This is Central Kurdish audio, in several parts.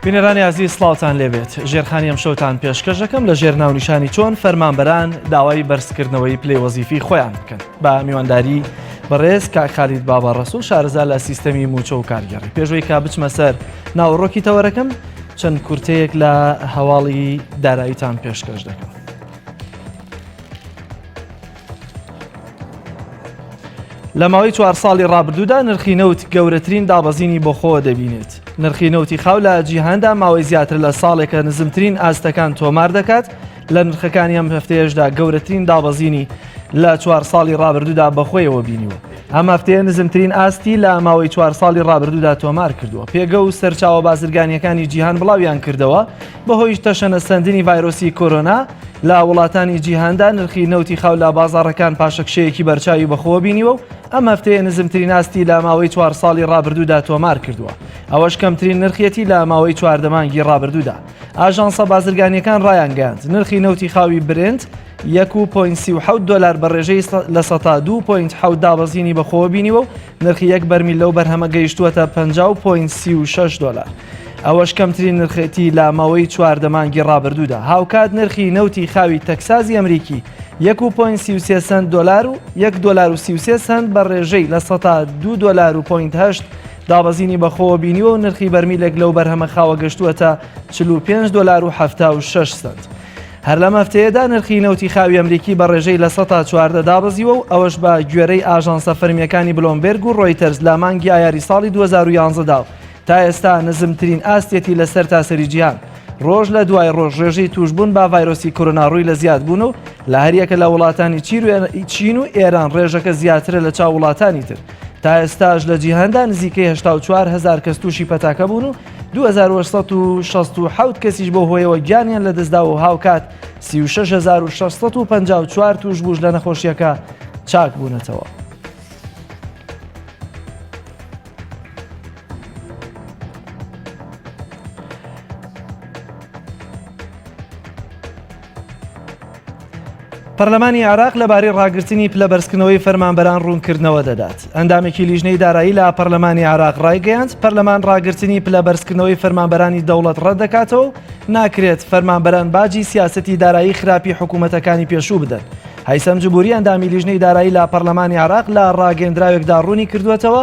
بینەرانی ئازیز سڵاوتان لێبێت ژێرخانی ئەم شەوتان پێشکەش دەکەم لە ژێر ناونیشانی چۆن فەرمانبەران داوای بەرزکردنەوەی پلەی وەزیفی خۆیان بکەن بە میوانداری بەڕێز کاک خالید بابا ڕەسوڵ شارەزا لە سیستەمی موچە و کارگێڕی پێشوەی کا بچمە سەر ناوەڕۆکی تەوەرەکەم چەند کورتەیەک لە هەواڵی داراییتان پێشکەش دەکەم. لە ماوەی چوار ساڵی ڕابردوودا نرخی نەوت گەورەترین دابەزینی بۆخۆوە دەبینێت. نرخی نەوتی خاو لە جیهاندا ماوەی زیاتر لە ساڵێکە نزمترین ئاستەکان تۆمار دەکات، لە نرخەکانی ئەم هەفتەیەشدا گەورەترین دابەزینی لە چوار ساڵی ڕابردوودا بەخۆیەوە بینیوە. ئەم هەفتەیە نزمترین ئاستی لە ماوەی چوار ساڵی ڕابردوودا تۆمار کردووە. پێگە و سەرچاوە بازرگانییەکانی جیهان بڵاویان کردەوە، بەهۆی تەشەنەسەندنی ڤایرۆسی کۆرۆنا لە وڵاتانی جیهاندا نرخی نەوتی خاو لە بازاڕەکان پاشەکشەیەکی بەرچاوی بەخۆوە بینیوە و ئەم هەفتەیە نزمترین ئاستی لە ماوەی چوار ساڵی ڕابردوودا تۆمار کردووە ئەوەش کەمترین نرخیەتی لە ماوەی 14 مانگی ڕابردوودا ئاژانسە بازرگانیەکان ڕایانگەیاند نرخی نەوتی خاوی برنت یەک و point 37 دۆلار بە ڕێژەی لە سەتا دوو point حەوت دابەزینی بەخۆوە بینیوە و نرخی یەک بەرمیل لەو بەرهەمە گەیشتووەتە 50 point 36 دۆلار. ئەوەش کەمترین نرخێتی لە ماوەی 14 مانگی ڕابردوودا. هاوکات نرخی نەوتی خاوی تەکسازی ئەمریکی یەک و point 33 سەنت دۆلار و یەک دۆلار و 33 سەنت بە ڕێژەی لە سەتا دوو دۆلار و point هەشت دابەزینی بەخۆوە بینیوە و نرخی بەرمیلێک لەو بەرهەمە خاوە گەشتووەتە 45 دۆلار و 76 سەنت. هەر لەم هەفتەیەدا نرخی نەوتی خاوی ئەمریکی بە ڕێژەی 14% دابەزیوە و ئەوەش بە گوێرەی ئاژانسە فەرمییەکانی بلۆمبێرگ و ڕۆیتەرز لە مانگی ئایاری ساڵی 2011 دا و تا ئێستا نزمترین ئاستێتی لە سەرتاسەری جیهان. ڕۆژ لە دوای ڕۆژ ڕێژەی تووشبوون بە ڤایرۆسی کۆرۆنا ڕووی لە زیادبوون و لە هەریەکە لە وڵاتانی چین و ئێران ڕێژەکە زیاترە لە چاو وڵاتانی تر. تا ئێستاش لە جیهاندا نزیکەی 84 هەزار کەس تووشی پەتاکە بوون و 2867 کەسیش بەو هۆیەوە گیانیان لەدەستداوە و هاوکات 36654 تووشبووش لە نەخۆشیەکە چاک بوونەتەوە. پەرلەمانی عێراق لەبارەی ڕاگرتنی پلە بەرزکردنەوەی فەرمانبەران ڕوونکردنەوە دەدات. ئەندامێکی لیژنەی دارایی لە پەرلەمانی عێراق ڕایگەیاند، پەرلەمان ڕاگرتنی پلە بەرزکردنەوەی فەرمانبەرانی دەوڵەت ڕەتدەکاتەوە و ناکرێت فەرمانبەران باجی سیاسەتی دارایی خراپی حکوومەتەکانی پێشوو بدەن. هەیسەم جبوری ئەندامی لیژنەی دارایی لە پەرلەمانی عێراق لە ڕاگەندراوێکدا ڕوونی کردووەتەوە،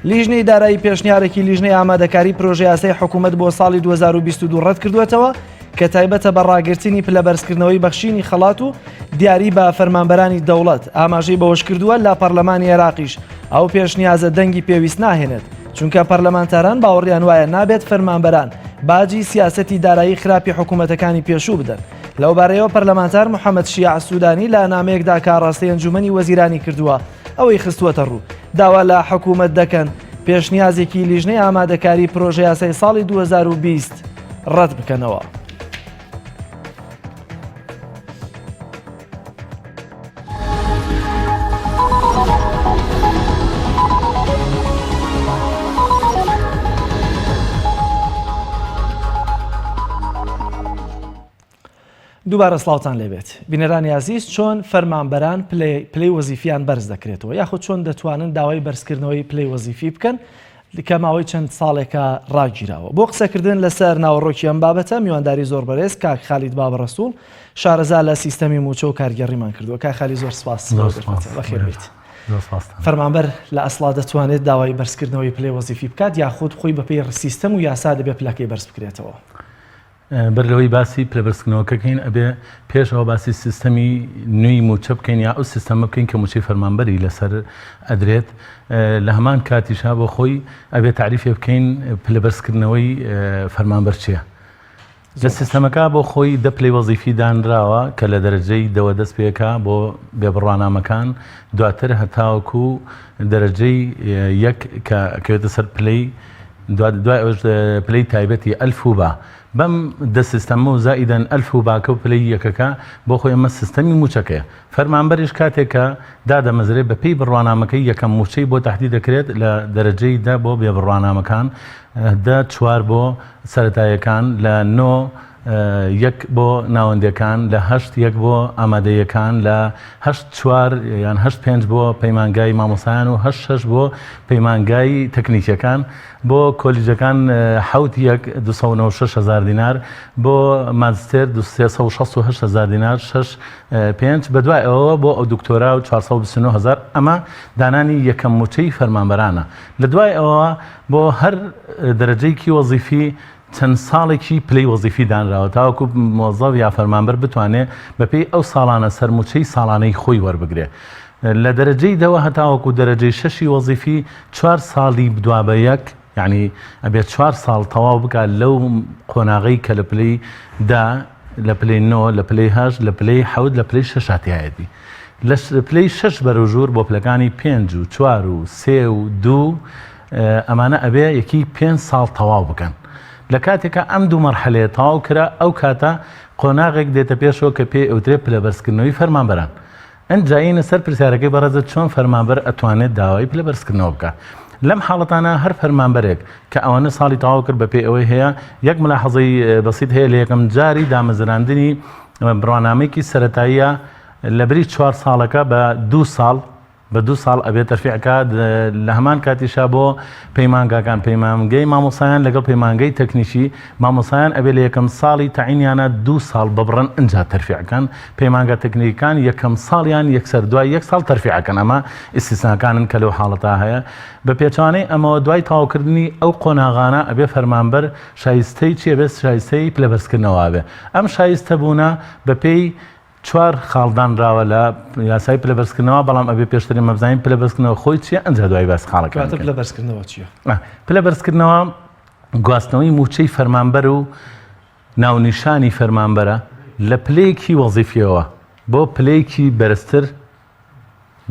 لیژنەی دارایی پێشنیارێکی لیژنەی ئامادەکاری پرۆژەیاسای حکوومەت بۆ ساڵی 2022 ڕەت کردووەتەوە کە تایبەتە بە ڕاگرتنی پلەبەرزکردنەوەی بەخشینی خەڵات و دیاری بە فەرمانبەرانی دەوڵەت، ئاماژەی بەوەشکردووە، لە پەرلەمانی عێراقیش ئەو پێشنیازە دەنگی پێویست ناهێنێت، چونکە پەرلەمانتاران باوەڕیان وایە نابێت فەرمانبەران باجی سیاسەتی دارایی خراپی حکوومەتەکانی پێشوو بدەن. لەوبارەیەوە پەرلەمانتار محەمەد شیاع سوودانی لە نامەیەکدا کە ئاڕاستەی ئەنجوومەنی وەزیرانی کردووە ئەوەی خستووەتەڕوو، داوا لە حکوومەت دەکەن پێشنیازێکی لیژنەی ئامادەکاری پرۆژەیاسای ساڵی 2020 ڕەت بکەنەوە. دووبارە سڵاوتان لێبێت بینەرانی ئازیز چۆن فەرمانبەران پلەی وەزیفیان بەرز دەکرێتەوە یاخود چۆن دەتوانن داوای بەرزکردنەوەی پلەی وەزیفی بکەن کە ماوەی چەند ساڵێکە ڕاگیراوە بۆ قسەکردن لەسەر ناوەڕۆکی ئەم بابەتە میوانداری زۆر بەرێز کاک خالید بابە ڕەسوڵ شارەزا لە سیستەمی موچە و کارگێڕیمان کردووە کاک خالید زۆر سپاس بەخێربێیت فەرمانبەر لە ئەسڵا دەتوانێت داوای بەرزکردنەوەی پلەی وەزیفی بکات یاخود خۆی بەپێی سیستەم و یاسا دەبێت پلەکەی بەرز بکرێتەوە؟ بەر لەوەی باسی پلەبەرزکردنەوەکە بکەین ئەبێ پێش ئەوە باسی سیستەمی نوێی مووچە بکەین یا ئەو سیستەمە بکەین کە مووچەی فەرمانبەری لەسەر ئەدرێت لە هەمان کاتیشا بۆ خۆی ئەبێ تاریفێ بکەین پلەبەرزکردنەوەی فەرمانبەر چییە لە سیستەمەکە بۆ خۆی دە پلەی وەزیفی دانراوە کە لە دەرەجەی دەوە دەست پێکا بۆ بێبڕوانامەکان دواتر هەتاوەکو دەرەجەی یەک کە ئەکەوێتە سەر پلەی دوای ئەوەش پلەی تایبەتی ئەلف و با بەم دە سیستەمە و زائیدەن ئەلف و باکە و پلەی یەکەکە بۆ خۆی ئەمە سیستەمی مووچەکەیە. فەرمانبەریش کاتێک کە دادەمەزرێ بە پێی بڕوانامەکەی یەکەم مووچەی بۆ تەحدید دەکرێت لە دەرەجەی دە بۆ بێ بڕوانامەکان، دە چوار بۆ سەرەتاییەکان، لە نۆ. یەک بۆ ناوەندیەکان، لە هەشت یەک بۆ ئامادەییەکان، لە هەشت چوار یان هەشت پێنج بۆ پەیمانگای مامۆستایان و هەشت شەش بۆ پەیمانگای تەکنیکیەکان، بۆ کۆلیجەکان حەوت یەک 296 هەزار دینار، بۆ ماجستێر 368 هەزار دینار، شەش پێنج بەدوای ئەوەوە بۆ ئەو دکتۆرا و 429 هەزار. ئەمە دانانی یەکەم موچەی فەرمانبەرانە. لە دوای ئەوەوە بۆ هەر دەرەجەیەکی وەزیفی چەند ساڵێکی پلەی وەزیفی دانراوە تاوەکو مۆزەف یا فەرمانبەر بتوانێ بەپێی ئەو ساڵانە سەرموچەی ساڵانەی خۆی وەربگرێ. لە دەرەجەی دەوە هەتاوەکو دەرەجەی شەشی وەزیفی چوار ساڵی دوا بە یەک یانی ئەبێ چوار ساڵ تەواو بکات لەو قۆناغەی کە لە پلەی دە لە پلەی نۆ لە پلەی هەشت لە پلەی حەوت لە پلەی شەشا تیایەتی لە پلەی شەش بەرەو ژوور بۆ پلەکانی پێنج و چوار و سێ و دوو ئەمانە ئەبێ یەکی پێنج ساڵ تەواو بکەن. لە کاتێکا ئەم دوو مەرحەلەیە تەواو کرا ئەو کاتە قۆناغێک دێتە پێشەوە کە پێی ئەوترێ پلەبەرزکردنەوەی فەرمانبەران. ئنجا یەینە سەر پرسیارەکەی بەڕێزت چۆن فەرمانبەر ئەتوانێت داوای پلەبەرزکردنەوە بکات؟ لەم حاڵەتانە هەر فەرمانبەرێک کە ئەوەنە ساڵی تەواو کرد بەپێی ئەوەی هەیە یەک ملاحەزەی بەسیت هەیە لە یەکەم جاری دامەزراندنی بڕوانامەیەکی سەرەتاییە لەبری چوار ساڵەکە بە دوو ساڵ بە دوو ساڵ ئەبێ تەرفیع کات لە هەمان کاتیشا بۆ پەیمانگاکان پەیمانگەی مامۆسایان لەگەڵ پەیمانگەی تەکنیکی مامۆسایان ئەبێ لە یەکەم ساڵی تەعینیانە دوو ساڵ ببڕن ئنجا تەرفیع کەن پەیمانگا تەکنیکەکان یەکەم ساڵیان یەکسەر دوای یەک ساڵ تەرفیع ئەکەن ئەمە ئیستیسناکانن کە لەو حاڵەتا هەیە بە پێچەوانەی ئەمەوە دوای تەواوکردنی ئەو قۆناغانە ئەبێ فەرمانبەر شایستەی چی ئەبێ شایستەی پلەبەرزکردنەوە ئەبێ ئەم شایستەبوونە بەپێی چوار خاڵ دانراوە لە یاسای پلەبەرزکردنەوە، بەڵام ئەبێ پێشتر ئێمە بزانین پلەبەرزکردنەوە خۆی چییە ئەنجا دوای باسی خاڵەکان کەواتە بکەین. پلەبەرزکردنەوە چییە؟ پلەبەرزکردنەوە گواستنەوەی مووچەی فەرمانبەر و ناونیشانی فەرمانبەرە لە پلەیەکی وەزیفیەوە بۆ پلەیەکی بەرزتر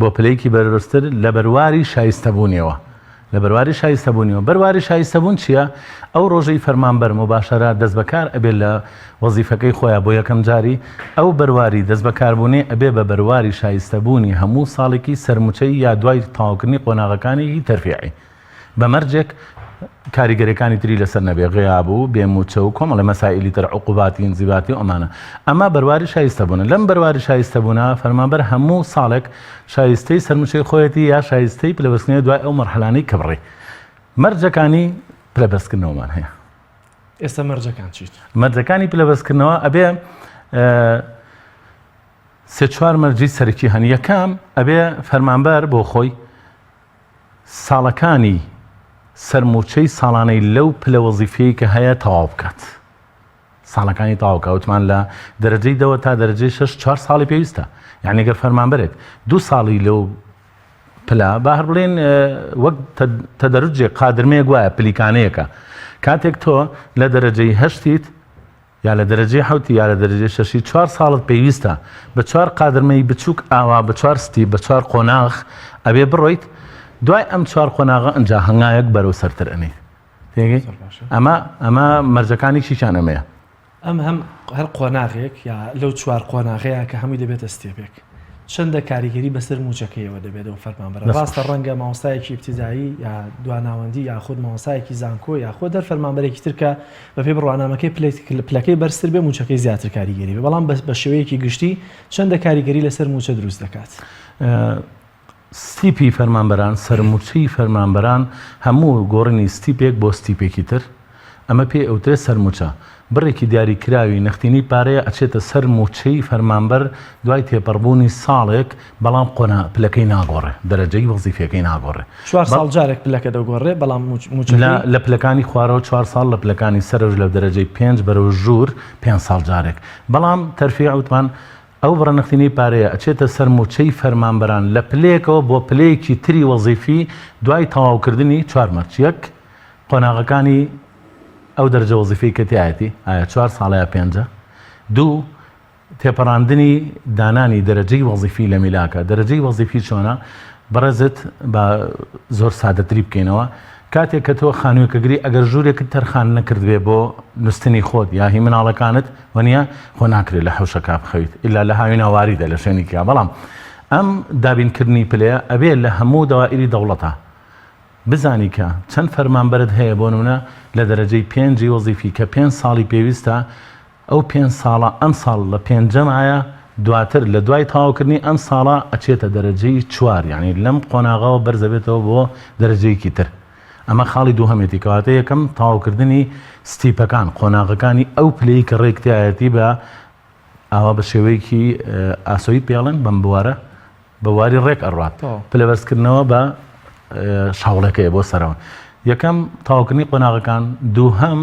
بۆ پلەیەکی بەرزتر لە بەرواری شایستەبوونیەوە. لە بەرواری شایستەبوونیەوە. بەرواری شایستەبوون چییە؟ ئەو ڕۆژەی فەرمانبەر موباشەرە دەستبەکار ئەبێ لە وەزیفەکەی خۆیا بۆ یەکەم جاری، ئەو بەرواری دەستبەکاربوونەی ئەبێ بە بەرواری شایستەبوونی هەموو ساڵێکی سەرموچەی یا دوای تەواوکردنی قۆناغەکانی هی تەرفیعی. بە مەرجێک کاریگەریەکانی تری لەسەر نەبێ، غیاب و بێ مووچە و کۆمەڵێ مەسائیلی تر، عقوباتی ئینزیباتی و ئەمانە. ئەمە بەرواری شایستە بوونە. لەم بەرواری شایستە بوونە فەرمانبەر هەموو ساڵێک شایستەی سەرمووچەی خۆیەتی یا شایستەی پلەبەرزکردنەوەی دوای ئەو مەرحەلانەی کە بڕی. مەرجەکانی پلەبەرزکردنەوەمان هەیە. ئێستا مەرجەکان چیت؟ مەرجەکانی پلەبەرزکردنەوە ئەبێ سێ چوار مەرجی سەرەکی هەن. یەکەم ئەبێ فەرمانبەر بۆ خۆی ساڵەکانی سەر مووچەی ساڵانەی لەو پلە وەزیفیەی کە هەیە تەواو بکات. ساڵەکانی تەواو بکات وتمان لە دەرەجەی دەوە تا دەرەجەی شەش چوار ساڵی پێویستە. یعنی گەر فەرمانبەرێک دوو ساڵی لەو پلە با هەر بڵێن وەک تەدەرجێک قادرمەیەک وایە پلیکانەیەکە کاتێک تۆ لە دەرەجەی هەشتیت یا لە دەرەجەی حەوتی یا لە دەرەجەی شەشی چوار ساڵت پێویستە بە چوار قادرمەی بچووک ئاوا بە چوار step بە چوار قۆناغ ئەبێ بڕۆیت دوای ئەم چوار قۆناغە ئەنجا هەنگاوێک بەرەو سەرتر ئەنێیت تێگەی ئەمە ئەمە مەرجەکانی چیچان ئەمەیە ئەم هەم هەر قۆناغێک یا لەو چوار قۆناغەیە کە هەمووی دەبێتە step ێک چەندە کاریگەری بەسەر مووچەکەیەوە دەبێت ئەو فەرمانبەرە؟ ڕاستە ڕەنگە مامۆستایەکی ئیبتیدایی یا دواناوەندی یاخود مامۆستایەکی زانکۆ یاخود هەر فەرمانبەرێکی تر کە بەپێی بڕوانامەکەی پلەکەی بەرزتر بێ مووچەکەی زیاتر کاریگەری بێ، بەڵام بە شێوەیەکی گشتی چەندە کاریگەری لەسەر مووچە دروست دەکات؟ step ی فەرمانبەران، سەرموچەی فەرمانبەران هەموو گۆڕینی step ێک بۆ step ێکی تر، ئەمە پێی ئەوترێت سەرموچە. بڕێکی دیاری کراوی نەختینەی پارەیە ئەچێتە سەر موچەی فەرمانبەر دوای تێپەڕبوونی ساڵێک، بەڵام قۆنا پلەکەی ناگۆڕێ، دەرەجەی وەزیفیەکەی ناگۆڕێ. چوار ساڵ جارێک پلەکە دەگۆڕێ، بەڵام موچەکەی؟ لە پلەکانی خوارەوە چوار ساڵ، لە پلەکانی سەرەوەش لە دەرەجەی پێنج بەرەو ژوور پێنج ساڵ جارێک. بەڵام تەرفیع وتمان ئەو بڕە نەختینەی پارەیە ئەچێتە سەر مووچەی فەرمانبەران لە پلەیەکەوە بۆ پلەیەکی تری وەزیفی دوای تەواوکردنی چوار مەرج، یەک، قۆناغەکانی ئەو دەرەجە وەزیفیەی کە تیایەتی، ئایا چوار ساڵە یا پێنجە؟ دوو، تێپەڕاندنی دانانی دەرەجەی وەزیفی لە میلاکە، دەرەجەی وەزیفی چۆنە؟ بەڕێزت با زۆر سادەتری بکەینەوە، کاتێک کە تۆ خانوویەک ئەگری ئەگەر ژوورێکت تەرخان نەکردبێ بۆ نوستنی خۆت یا هی مناڵەکانت وەنیە خۆ ناکرێت لە حەوشەکە بخەویت ئیلا لە هاوینا واریدە لە شوێنێکیا بەڵام ئەم دابینکردنی پلەیە ئەبێ لە هەموو دەوائیری دەوڵەتە بزانی کە چەند فەرمانبەرت هەیە بۆ نمونە لە دەرەجەی پێنجی وەزیفی کە پێنج ساڵی پێویستە. ئەو پێنج ساڵە ئەمساڵ لە پێنجەمایە دواتر لە دوای تەواوکردنی ئەم ساڵە ئەچێتە دەرەجەی چوار یانی لەم قۆناغەوە بەرزەبێتەوە بۆ دەرەجەیەکی تر ئەمە خاڵی دووهەمێتی کەواتە یەکەم تەواوکردنی step ەکان قۆناغەکانی ئەو پلەی کە ڕێک تیایەتی بە ئاوا بە شێوەیەکی ئاسۆیی پێڵێن بەم بوارە بە واری ڕێک ئەڕوات پلەبەرزکردنەوە بە شاوڵەکەیە بۆ سەرەوە یەکەم تەواوکردنی قۆناغەکان دووهەم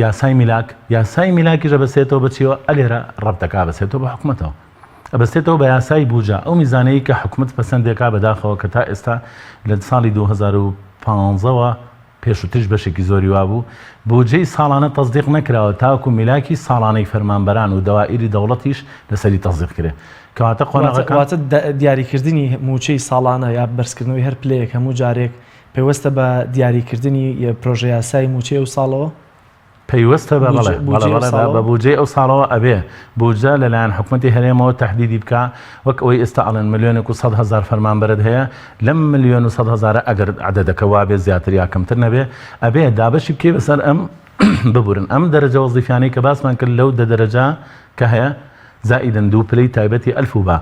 یاسای میلاک یاسای میلاکیش ئەبەستێتەوە بە چیەوە ئەلێرە ڕەبتەکە ئەبەستێتەوە بە حکومەتەوە ئەبەستێتەوە بە یاسای بوجە ئەو میزانەی کە حکومەت پەسەندێکا بەداخەوە کە تا ئێستا لە ساڵی 2015ەوە پێشووتریش بەشێکی زۆری وابوو، بودجەی ساڵانە تەسدیق نەکراوە تاوەکو میلاکی ساڵانەی فەرمانبەران و دەوائیری دەوڵەتیش لەسەری تەسدیق کرێ. کەواتە قۆناغەکان. واتە دیاریکردنی مووچەی ساڵانە یا بەرزکردنەوەی هەر پلەیەک هەموو جارێک پەیوەستە بە دیاریکردنی پرۆژەیاسای مووچەی ئەو ساڵەوە؟ پەیوەستە بە بەڵێ بەڵێ بەڵێ بە بودجەی ئەو ساڵەوە ئەبێ بودجە لەلایەن حکومەتی هەرێمەوە تەحدیدی بکا وەک ئەوەی ئێستا ئەڵێن ملیۆنێک و 100 هەزار فەرمانبەرت هەیە لەم ملیۆن و 100 هەزارە ئەگەر عەدەدەکە وابێ زیاتر یا کەمتر نەبێ ئەبێ دابەشی بکەی بەسەر ئەم ببورن ئەم دەرەجە وەزیفیانەی کە باسمان کرد لەو دە دەرەجە کە هەیە زائیدن دوو پلەی تایبەتی ئەلف و با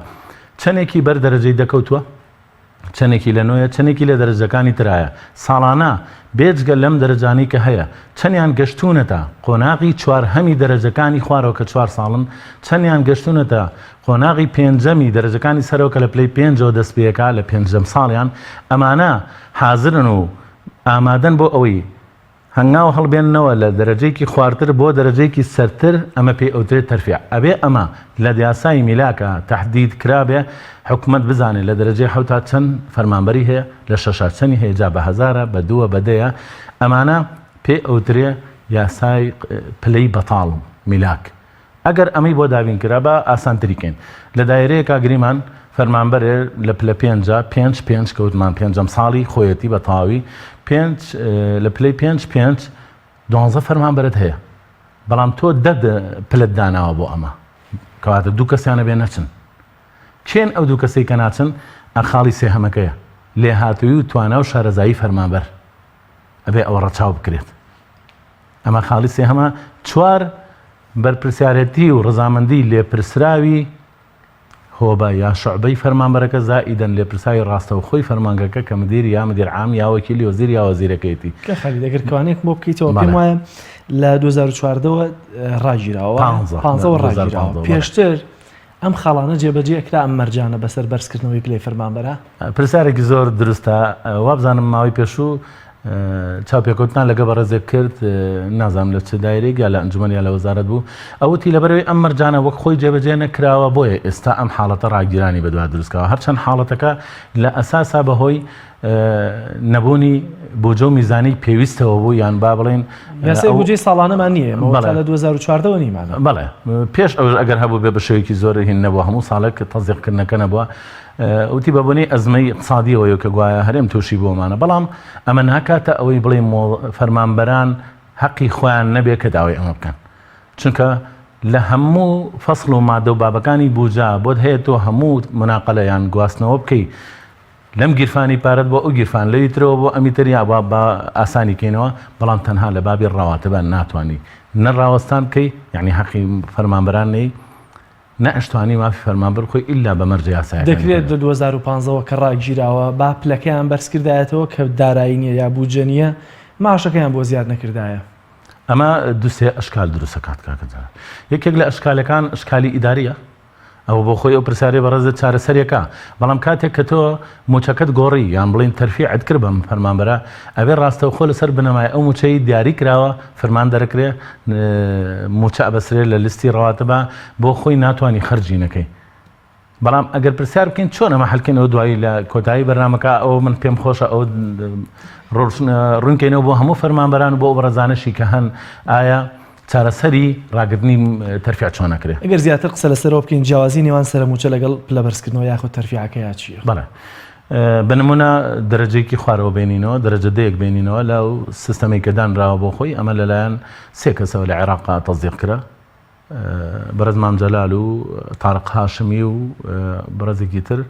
چەندێکی بەر دەرەجەی دەکەوتووە چەنێکی لە نۆیە چەنێکی لە دەرەجەکانی ترایە ساڵانە بێجگە لەم دەرەجانەی کە هەیە چەنیان گەشتوونەتە قۆناغی چوارهەمی دەرەجەکانی خوارەوە کە چوار ساڵن چەنیان گەشتوونەتە قۆناغی پێنجەمی دەرەجەکانی سەرەوە کە لە پلەی پێنجەوە دەست پێکا لە پێنجەم ساڵیان ئەمانە حازرن و ئامادەن بۆ ئەوەی هەنگاو هەڵبێننەوە لە دەرەجەیەکی خوارتر بۆ دەرەجەیەکی سەرتر ئەمە پێی ئەوترێت تەرفیع ئەبێ ئەمە لە یاسای میلاکا تەحدید کرابێ حکومەت بزانێ لە دەرەجەی حەوتا چەند فەرمانبەری هەیە لە شەشا چەنی هەیە جا بە هەزارە بە دووە بە دەیە ئەمانە پێی ئەوترێ یاسای پلەی بەتاڵ میلاک ئەگەر ئەمەی بۆ دابین کرا با ئاسانتری کەین. لە دایرەیەکا گریمان فەرمانبەرێ لە پلە پێنجا، پێنج پێنج کە وتمان پێنجەم ساڵی خۆیەتی بە تەواوی، پێنج لە پلەی پێنج پێنج دوانزە فەرمانبەرت هەیە. بەڵام تۆ دە پلەت داناوە بۆ ئەمە. کەواتە دوو کەسیان ئەبێ نەچن. کێن ئەو دوو کەسەی کە ناچن؟ ئە خاڵی سێهەمەکەیە. لێهاتوویی و توانا و شارەزایی فەرمانبەر. ئەبێ ئەوە ڕەچاو بکرێت. ئەمە خاڵی سێهەمە. چوار، بەرپرسیارێتی و ڕەزامەندی لێپرسراوی هۆبە یا شوعبەی فەرمانبەرەکە زائیدەن لێپرساوی ڕاستەوخۆی فەرمانگەکە کە مدیر یا مدیر عام یا وەکیلی وەزیر یا وەزیرەکەیەتی. کاک خالید ئەگەر کەوانەیەکم بۆ بکەیتەوە پێم وایە لە 2014 وە ڕاگیراوە پانزەوە ڕاگیراوە پێشتر ئەم خاڵانە جێبەجێ ئەکرا ئەم مەرجانە بەسەر بەرزکردنەوەی پلەی فەرمانبەرا؟ پرسیارێکی زۆر دروستە وابزانم ماوەی پێشوو چاوپێکەوتمان لەگە بەڕێزێک کرد نازانم لە چ دایرێک یا لە ئەنجومەن یا لە وەزارەت بوو ئەوتی لەبەرەوەی ئەم مەرجانە وەک خۆی جێبەجێ نەکراوە بۆیە ئێستا ئەم حاڵەتە ڕاگیرانی بەدوا دروستکەوە هەرچەند حاڵەتەکە لە ئەساسا بەهۆی نەبوونی بوجە و میزانی پێویستەوە بوو یان با بڵێین یاسای بودجەی ساڵانەمان نییە ئێمە بەڵێ لە 2014 وە نیمانە. بەڵێ پێش ئەوش ئەگەر هەبوو بێ بە شێوەیەکی زۆر هین نەبووە هەموو ساڵێک تەزیقکردنەکە نەبووە وتی بە بۆنەی ئەزمەی اقتصادیەوەیە کە گوایە هەرێم تووشی بوومانە بەڵام ئەمە ناکاتە ئەوەی بڵێ فەرمانبەران هەقی خۆیان نەبێ کە داوای ئەمە بکەن چونکە لە هەموو فەصل و مادە و بابەکانی بوجا بۆت هەیە تۆ هەموو مناقلە یان گواستنەوە بکەی لەم گیرفانی پارەت بۆ ئەو گیرفان لەوی ترەوە بۆ ئەمی تر یا با با ئاسانی کەینەوە بەڵام تەنها لە بابی ڕەواتبە ناتوانی نە ڕاوەستان بکەی یعنی حەقی فەرمانبەران نەی نە ئەشتوانی مافی فەرمانبەر بخۆی ئیلا بە مەرجە یاسایەکانی دەکرێت لە 2015 وە کە ڕاگیراوە با پلەکەیان بەرزکردایەتەوە کە دارایی نیە یا بودجە نیە معاشەکەیان بۆ زیاد نەکردایە. ئەمە دوو سێ ئەشکال دروست ئەکات کاکە جەلال یەکێک لە ئەشکالەکان ئەشکالی ئیداریە ئەوە بۆ خۆی ئەو پرسیارەی بەڕێزت چارەسەریەکە، بەڵام کاتێک کە تۆ مووچەکەت گۆڕی یان بڵێین تەرفیعت کرد بەم فەرمانبەرە ئەبێ ڕاستەوخۆ لەسەر بنەمای ئەو مووچەی دیاری کراوە فرمان دەرەکرێ مووچە ئەبەسرێ لە لیستی ڕەواتبا بۆ خۆی ناتوانی خەرجی نەکەی بەڵام ئەگەر پرسیار بکەین چۆن ئەمە حلکەین ئەو دوایی لە کۆتایی بەرنامەکە ئەو من پێم خۆشە ئەو ڕوونکەینەوە بۆ هەموو فەرمانبەران و بۆ ئەو بەڕێزانەشی کە هەن ئایا چارەسەری ڕاگرتنی تەرفیع چۆن ئەکرێ؟ ئەگەر زیاتر قسە لەسەرەوە بکەین جیاوازی نێوان سەرەمووچە لەگەڵ پلە بەرزکردنەوە یاخود تەرفیعەکەیا چییە؟ بەڵێ بە نمونە دەرەجەیەکی خوارەوە بێنینەوە دەرەجە دەیەک بێنینەوە لە سیستەمێک کە دانراوە بۆ خۆی ئەمە لەلایەن سێ کەسەوە لە عێراق تەزیق کرا بەڕێز مام جەلال و تارق هاشمی و بەڕێزێکی تر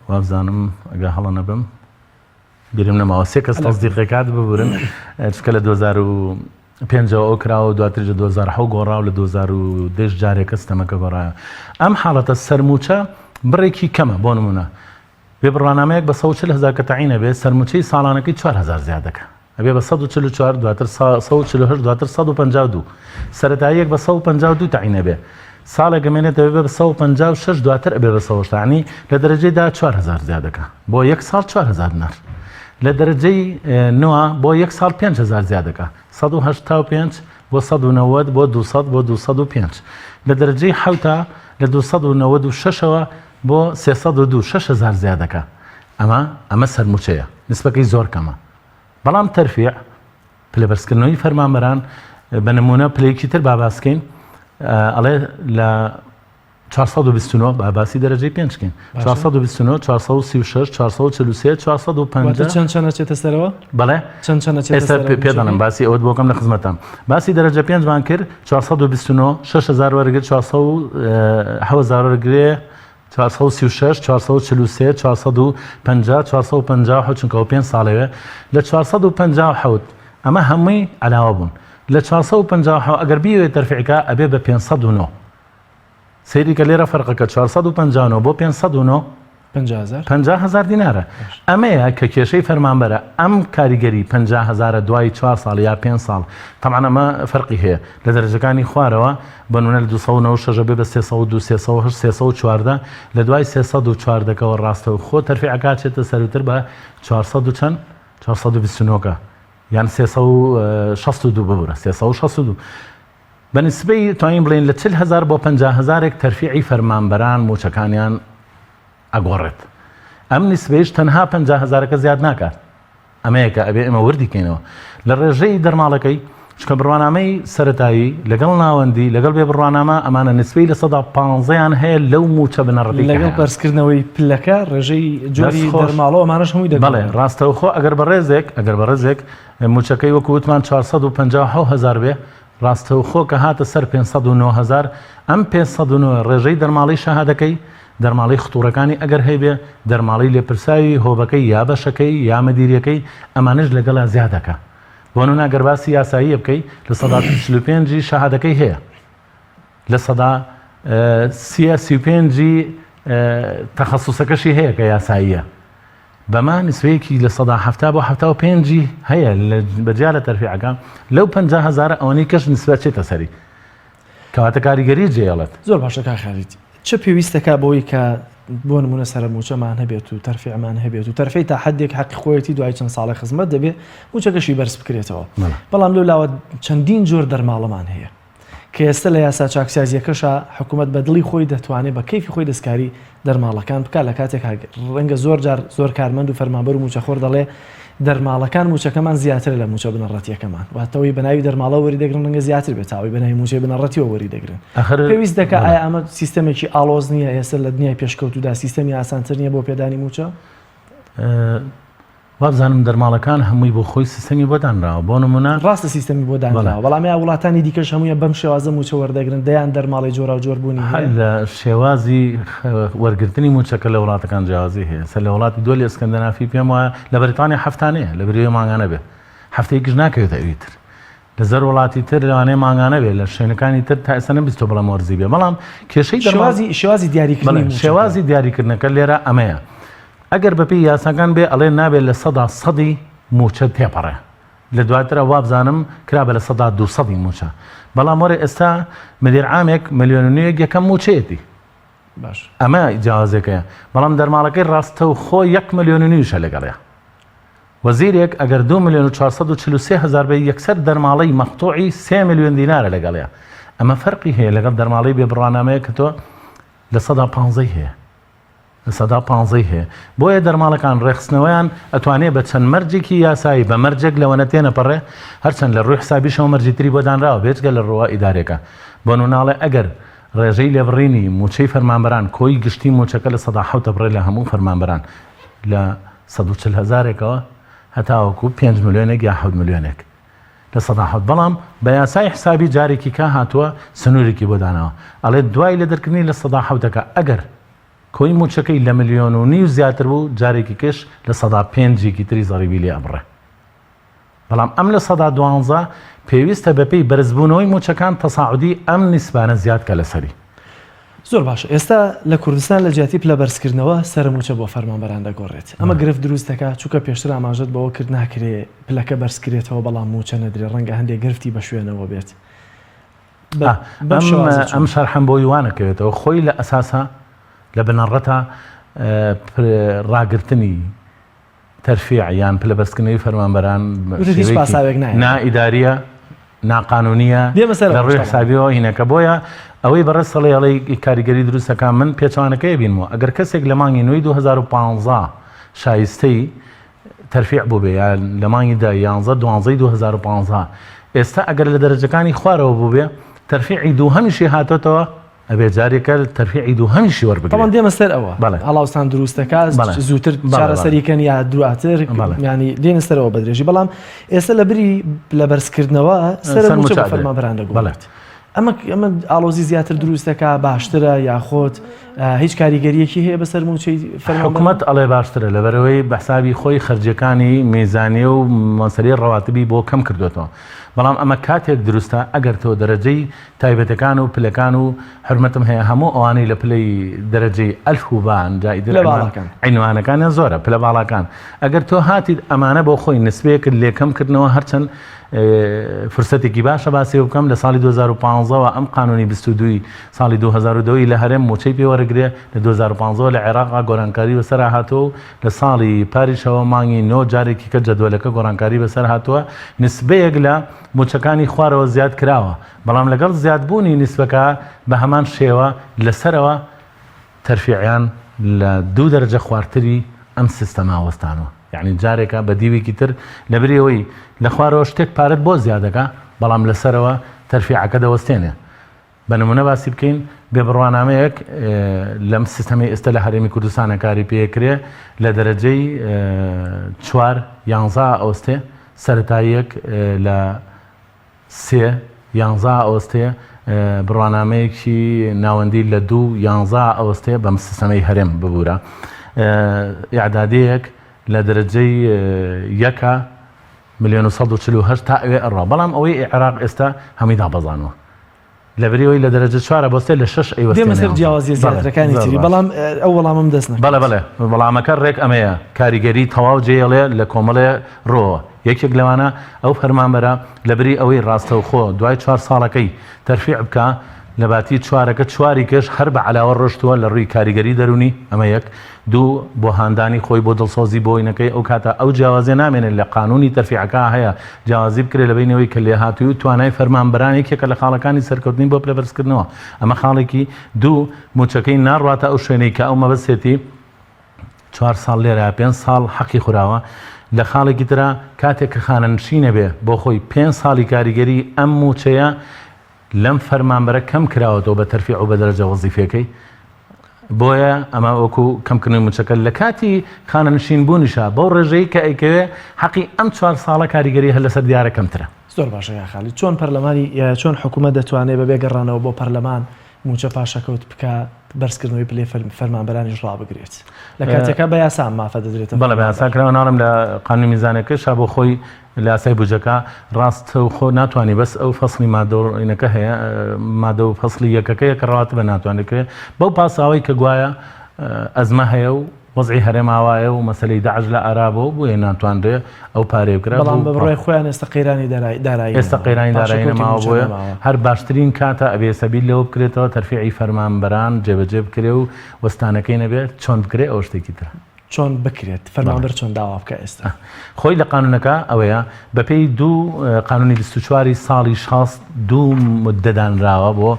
وابزانم ئەگە هەڵە نەبم بیرم نەماوە سێ کەس تەزدیقەکات ببورن چکە لە 2000. پێنجەوە ئەو کراوە و دواتریش لە 2007 گۆڕا و لە 2010 جارێکە ستەمەکە گۆڕایە. ئەم حاڵەتە سەرموچە بڕێکی کەمە بۆ نمونە بێ بڕوانامەیەک بە 140 هەزار کە تەعین ئەبێ سەرموچەی ساڵانەکەی 4000 زیاد دەکا ئەبێ بە 144 دواتر 148 دواتر 152 سەرەتاییەک بە 152 تەعین ئەبێ ساڵێک ئەمێنێتەوە بێ بە 156 دواتر ئەبێ بە 180 یعنی لە دەرەجەی دا 4000 زیاد دەکا بۆ یەک ساڵ 4000 دینار لە دەرەجەی نۆ بۆ یەک ساڵ 5000 زیاد دەکا 185 بۆ 190 بۆ 200 بۆ 205 لە دەرەجەی حەوتا لە 296ەوە بۆ 302 6000 زیاد دەکا ئەمە ئەمە سەرموچەیە نسبەکەی زۆر کەمە بەڵام تەرفیع پلە بەرزکردنەوەی فەرمانبەران بە نمونە پلەیەکی تر با باس کەین ئەڵێ لە 429 با باسی دەرەجەی پێنج کەین 429 436 443 450 چەند چەند ئەچێتە سەرەوە؟ بەڵێ چەند چەند ئەچێتە ئێستا سەرەوە پێ دەڵێم باسی ئەوەت بۆکەم لە خزمەتام باسی دەرەجە پێنجمان کرد 429 6000 وەرگر 400 وەرگرێ 436 443 450 457 چونکە ئەو پێنج ساڵەوێ لە 457 ئەمە هەمووی علاوە بوون لە 457 ئەگەر بیەوێت تەرفیعکە ئەبێ بە 509 سەیری کە لێرە فەرقەکە 459 بۆ 509 50 هەزار دینارە. ئەمەیە کە کێشەی فەرمانبەرە ئەم کاریگەری 50 هەزارە دوای چوار ساڵ یا پێنج ساڵ تەبعەن ئەمە فەرقی هەیە لە دەرەجەکانی خوارەوە بە نمونە لە 296 بێ بە 302 308 314 لە دوای 314 کەوە ڕاستەوخۆ تەرفیعەکە چێتە سەروتر بە 400 چەند 429 کە یان 362 ببورە 362 بە نسبەی توانین بڵێین لە 40 هەزار بۆ 50 هەزارێک تەرفیعی فەرمانبەران موچەکانیان ئەگۆڕێت. ئەم نیسبەیش تەنها 50 هەزارەکە زیاد ناکات. ئەمەیە کە ئەبێ ئێمە وردی کەینەوە لە ڕێژەی دەرماڵەکەی، چونکە بڕوانامەی سەرەتایی لەگەڵ ناوەندی لەگەڵ بێ بڕوانامە ئەمانە نسبەی لە سەدا پانزەیان هەیە لەو موچە بنەڕەتی کە لەگەڵ هەیانە. بەرزکردنەوەی پلەکە ڕێژەی جۆری دەست خۆش. دەرماڵە و ئەمانەش هەمووی بەڵێ دەگۆڕێت. ڕاستەوخۆ ئەگەر بەڕێزێک ئەگەر بەڕێزێک موچەکەی وەکو وتمان 457 هەزار بێ ڕاستەوخۆ کە هاتە سەر 509 هەزار ئەم 509 ڕێژەی دەرماڵەی شەهادەکەی دەرماڵەی ختوڕەکانی ئەگەر هەیبێ، دەرماڵەی لێپرساوی هۆبەکەی یا بەشەکەی یا مدیریەکەی ئەمانەش لەگەڵا زیاد ئەکا. بۆ نمونە ئەگەر باسی یاساییە بکەی 45% ی شەهادەکەی هەیە. 30% 35 ی تەخەسوسەکەشی هەیە کە یاساییە. بەمە نسبەیەکی 70% بۆ 75 ی هەیە بە جیا لە تەرفیعەکە لەو 50 هەزارە ئەوەنەی کەش نسبە چێتە سەری. کەواتە کاریگەری جێڵێت. زۆر باشە کاک خالید. چ پێویست دەکا بۆی کە بۆ نمونە سەرە موچەمان هەبێت و تەرفیعمان هەبێت و تەرفی تا حدێک حەقی خۆیەتی دوای چەند ساڵێک خزمەت دەبێ موچەکەشی بەرز بکرێتەوە بەڵام لەو لاوە چەندین جۆر دەرماڵەمان هەیە کە ئێستا لە یاسا چاکسازیەکەشا حکوومەت بە دڵی خۆی دەتوانێت بە کەیفی خۆی دەستکاری دەرماڵەکان بکات لە کاتێک ڕەنگە زۆر جار زۆر کارمەند و فەرمانبەر و موچەخۆر دەڵێ دەرماڵەکان موچەکەمان زیاترە لە موچە بنەڕەتیەکەمان واتەوەی بەناوی دەرماڵە وەری دەگرن ڕەنگە زیاتر بێت تاوەی بەناوی موچەی بنەڕەتیەوە وەری دەگرن ئەخر پێویست دەکا بەڵێ. ئایا ئەمە سیستەمێکی ئاڵۆز نییە ئێستا لە دنیای پێشکەوتوودا سیستەمی ئاسانتر نییە بۆ پێدانی موچە؟ وابزانم دەرماڵەکان هەمووی بۆ خۆی سیستەمی بۆ دانراوە بۆ نمونە. ڕاستە سیستەمی بۆ دانراوە بەڵام ئایا وڵاتانی دیکەش هەموویان بەم شێوازە مووچە وەردەگرن دەیان دەرماڵەی جۆراوجۆر بوونی هەر هەیە؟ لە شێوازی وەرگرتنی مووچەکە لە وڵاتەکان جیاوازی هەیە سەر لە وڵاتی دۆلی ئەسکەندەنافی پێم وایە لە بەریتانیا هەفتانەیە لە بریوەی مانگانە بێ هەفتەیەکیش ناکەوێتە ئەوی تر لە زەر وڵاتی تر لەوانەیە مانگانە بێ لە شوێنەکانی تر تا ئێستا نەمبیستووە بڵێم وەرزی بێ بەڵام کێشەی دەرماڵ شێوازی شێوازی دیاریکردنی بەڵێ مووچەکە. شێوازی دیاریکردنەکە لێرە ئەمەیە ئەگەر بەپێی یاساکان بێ ئەڵێ نابێ 100%ی مووچە تێپەڕێ لە دواترا وابزانم کرا بە 200%ی مووچە بەڵام وەرە ئێستا مدیر عامێک ملیۆن و نوێک یەکەم مووچەیەتی باش ئەمە جیاوازێکەیە بەڵام دەرماڵەکەی ڕاستەوخۆ یەک ملیۆن و نیویشە لەگەڵیا وەزیرێک ئەگەر دوو ملیۆن و 443 هەزار بێ یەکسەر دەرماڵەی مەقتوعی سێ ملیۆن دینارە لەگەڵیا ئەمە فەرقی هەیە لەگەڵ دەرماڵەی بێ بڕوانامەیە کە تۆ 15%ی هەیە 15%ی هەیە بۆیە دەرماڵەکان ڕێکخستنەوەیان ئەتوانێ بە چەند مەرجێکی یاسایی بە مەرجێک لەوەنە تێنەپەڕێ هەرچەند لە ڕووی حسابیشەوە مەرجی تری بۆ دانراوە بێجگە لە ڕووە ئیدارێکە بۆ نمونە ئەگەر ڕێژەی لێبڕینی مووچەی فەرمانبەران کۆی گشتی مووچەکە 7% بڕێ لە هەموو فەرمانبەران لە 140 هەزارێکەوە هەتاوەکو 5 ملیۆنێک یا 7 ملیۆنێک 7% بەڵام بە یاسای حسابی جارێکی کا هاتووە سنوورێکی بۆ داناوە ئەڵێ دوای لە دەرکردنی لە سەدا حەوتەکە ئەگەر کۆی مووچەکەی لە ملیۆن و نیو زیاتر بوو جارێکی کەش لە سەدا پێنجێکی تری زەڕیبی لێ ئەبڕێ بەڵام ئەم لە سەدا دوانزە. پێویستە بەپێی بەرزبوونەوەی مووچەکان تەساعودی ئەم نیسبانە زیاد کە لەسەری. زۆر باشە ئێستا لە کوردستان لە جیاتی پلە بەرزکردنەوە سەرە مووچە بۆ فەرمانبەران دەگۆڕێت ئەمە گرفت دروست دەکات چونکە پێشتر ئاماژەت بەوە کرد ناکرێ پلەکە بەرزکرێتەوە بەڵام مووچە نەدرێ ڕەنگە هەندێک گرفتی بە شوێنەوە بێت بەم شێوازە چۆن؟ ئەم شەرحەم بۆی وانەکەوێتەوە خۆی لە ئەساسا لە بنەڕەتا ڕاگرتنی تەرفیع یان پلە بەرزکردنەوەی فەرمانبەران وتت هیچ شێوەیەکی پاساوێک نایەت. نائیدارییە، ناقانونییە، دێمە سەر لە ئەوەش ڕووی تەبعەن. حسابیەوە هینەکە بۆیە ئەوەی بەڕێز سەڵی ئەڵێی کاریگەری دروست ئەکا من پێچەوانەکەی ئەبینمەوە ئەگەر کەسێک لە مانگی نۆی 2015 شایستەی تەرفیع بووبێ یا لە مانگی دە یانزە دوانزەی 2015 ئێستا ئەگەر لە دەرەجەکانی خوارەوە بووبێ تەرفیعی دووهەمیشی هاتۆتەوە ئەبێ جارێکە تەرفیعی دووهەمیشی وەربگرێ. تەبعەن دێمە سەر ئەوە. بەڵێ. هەڵاوسان دروست دەکات، بەڵێ. زووتر بەڵێ، بەڵێ. چارەسەری کەن یا دواتر، بەڵێ. یانی دێنە سەرەوە بە درێژی، بەڵام ئێستا لە بری لە بەرزکردنەوە سەر سەر مووچە مووچە بە ئەدرێ. فەرمانبەران بەڵێ. دەگۆڕێت. ئەمە ئەمە ئاڵۆزی زیاتر دروست دەکا، باشترە یاخود هیچ کاریگەرییەکی هەیە بەسەر مووچەی فەرمانبەران؟ حکومەت ئەڵێ باشترە، لەبەرئەوەی بە حسابی خۆی خەرجییەکانی میزانیە و مەسەلەی ڕەواتبی بۆ کەم کردۆتەوە. بەڵام ئەمە کاتێک دروستە ئەگەر تۆ دەرەجەی تایبەتەکان و پلەکان و حورمەتم هەیە هەموو ئەوانەی لە پلەی دەرەجەی ئەلف و بان جا ئیتر پلە باڵاکان. عینوانەکانیان زۆرە پلە باڵاکان ئەگەر تۆ هاتیت ئەمانە بۆ خۆی نسبەیەکت لێ کەم کردنەوە هەرچەند فرسەتێکی باشە باسی بکەم لە ساڵی 2015 وە ئەم قانونی 22 ی ساڵی 2002 ی لە هەرێم موچەی پێ وەرەگرێ لە 2015 لە عێراقا گۆرانکاری بەسەرا هاتووە و لە ساڵی پاریشەوە مانگی نۆ جارێکی کە جەدوەلەکە گۆڕانکاری بەسەر هاتووە نسبەیەک لە موچەکانی خوارەوە زیاد کراوە بەڵام لەگەڵ زیادبوونی نیسبەکە بە هەمان شێوە لە سەرەوە تەرفیعیان لە دوو دەرەجە خوارتری ئەم سیستەمە وەستانوە یەعنی جارێکە بە دیوێکی تر لەبری ئەوەی لە خوارەوە شتێک پارەت بۆ زیاد دەکا بەڵام لە سەرەوە تەرفیعەکە دەوەستێنێ بە نمونە باسی بکەین بێ بڕوانامەیەک لەم سیستەمەی ئێستا لە هەرێمی کوردستانە کاری پێکرێ لە دەرەجەی چوار یانزا ئەوستێ سەرەتاییەک لە سێ یانزا ئەوەستێ بڕوانامەیەکی ناوەندی لە دوو یانزا ئەوەستێ بەم سیستەمەی هەرێم ببورە ئیعدادیەک لە دەرەجەی یەکە ملیۆن و 148 تا ئەوێ ئەڕوا بەڵام ئەوەی عێراق ئێستا هەمووی دابەزانوە لەبری ئەوەی لە دەرەجە چوارە بۆ سێ لە شەش ئەیوەستێنێ دێمە سەر جیاوازیە زیاترەکانی تری بەڵام ئەو وەڵامەم دەست نەکەوت. بەڵێ بەڵێ وەڵامەکە ڕێک ئەمەیە کاریگەری تەواو جێیەڵێ لە کۆمەڵێ ڕووەوە یەکێک لەوانە ئەو فەرمانبەرە لەبری ئەوەی ڕاستەوخۆ دوای چوار ساڵەکەی تەرفیع بکا لەباتی چوارەکە چواری کەش هەر بە عەلاوە ڕۆشتووە لە ڕووی کاریگەری دەروونی ئەمە یەک دوو، بۆ هاندانی خۆی بۆ دڵسۆزی بۆ وینەکەی ئەو کاتە ئەو جیاوازیە نامێنێت لە قانونی تەرفیعەکە هەیە جیاوازی بکرێت لە بەینی ئەوەی کە لێهاتووی و توانای فەرمانبەران یەکێکە لە خاڵەکانی سەرکەوتنی بۆ پلەبەرزکردنەوە ئەمە خاڵێکی دوو، موچەکەی ناڕواتە ئەو شوێنەی کە ئەو مەبەستێتی چوار ساڵ لێرە پێنج ساڵ حەقی خوراوە لە خاڵێکی ترا کاتێک کە خانەنشینە بێ بۆ خۆی پێنج ساڵی کاریگەری ئەم موچەیە لەم فەرمانبەرە کەم کراوەتەوە بە تەرفیع و بە دەرەجە وەزیفیەکەی بۆیە ئەمە وەکو کەمکردنەوەی موچەکە لە کاتی خانەنشین بوونیشا بەو ڕێژەی کە ئەیکەوێ حەقی ئەم چوار ساڵە کاریگەری هەر لەسەر دیارە کەمترە. زۆر باشە کاک خالید چۆن پەرلەمانی چۆن حکومەت دەتوانێ بەبێ گەڕانەوە بۆ پەرلەمان موچە پاشەکەوت بکا بەرزکردنەوەی پلەی فەرمانبەرانیش ڕابگرێت لە کاتێکا بە یاسا ئەم مافە دەدرێتە بەڵێ بە یاسا فەرمانبەر؟ کراوە ناڵێم لە قانونی میزانەکەشا بۆ خۆی لە یاسای بودجەکە ڕاستەوخۆ ناتوانی بەس ئەو فەسڵی مادە و ڕینەکە هەیە مادە و فەسڵی یەکەکەیە کە ڕەواتبە ناتوانێت کرێ بەو پاساوەی کە گوایە ئەزمە هەیە و وەزعی هەرێم ئاوایە و مەسەلەی داعش لە ئارابە و بۆیە ناتوانرێ ئەو پارەیە بکرا بەڵام بە بڕوای خۆیان ئێستا قەیرانی دارایی ئێستا قەیرانی دارایی نەماوە بۆیە هەر باشترین کاتە ئەبێ سەبیل لەوە بکرێتەوە تەرفیعی فەرمانبەران جێبەجێ بکرێ و وەستانەکەی نەبێت چۆن بکرێ ئەوە شتێکی ترە. چۆن بکرێت؟ فەرمانبەر چۆن داوا بکا ئێستا؟ خۆی لە قانونەکە ئەوەیە بەپێی دوو قانونی 24 ی ساڵی شاست دوو مدە دانراوە بۆ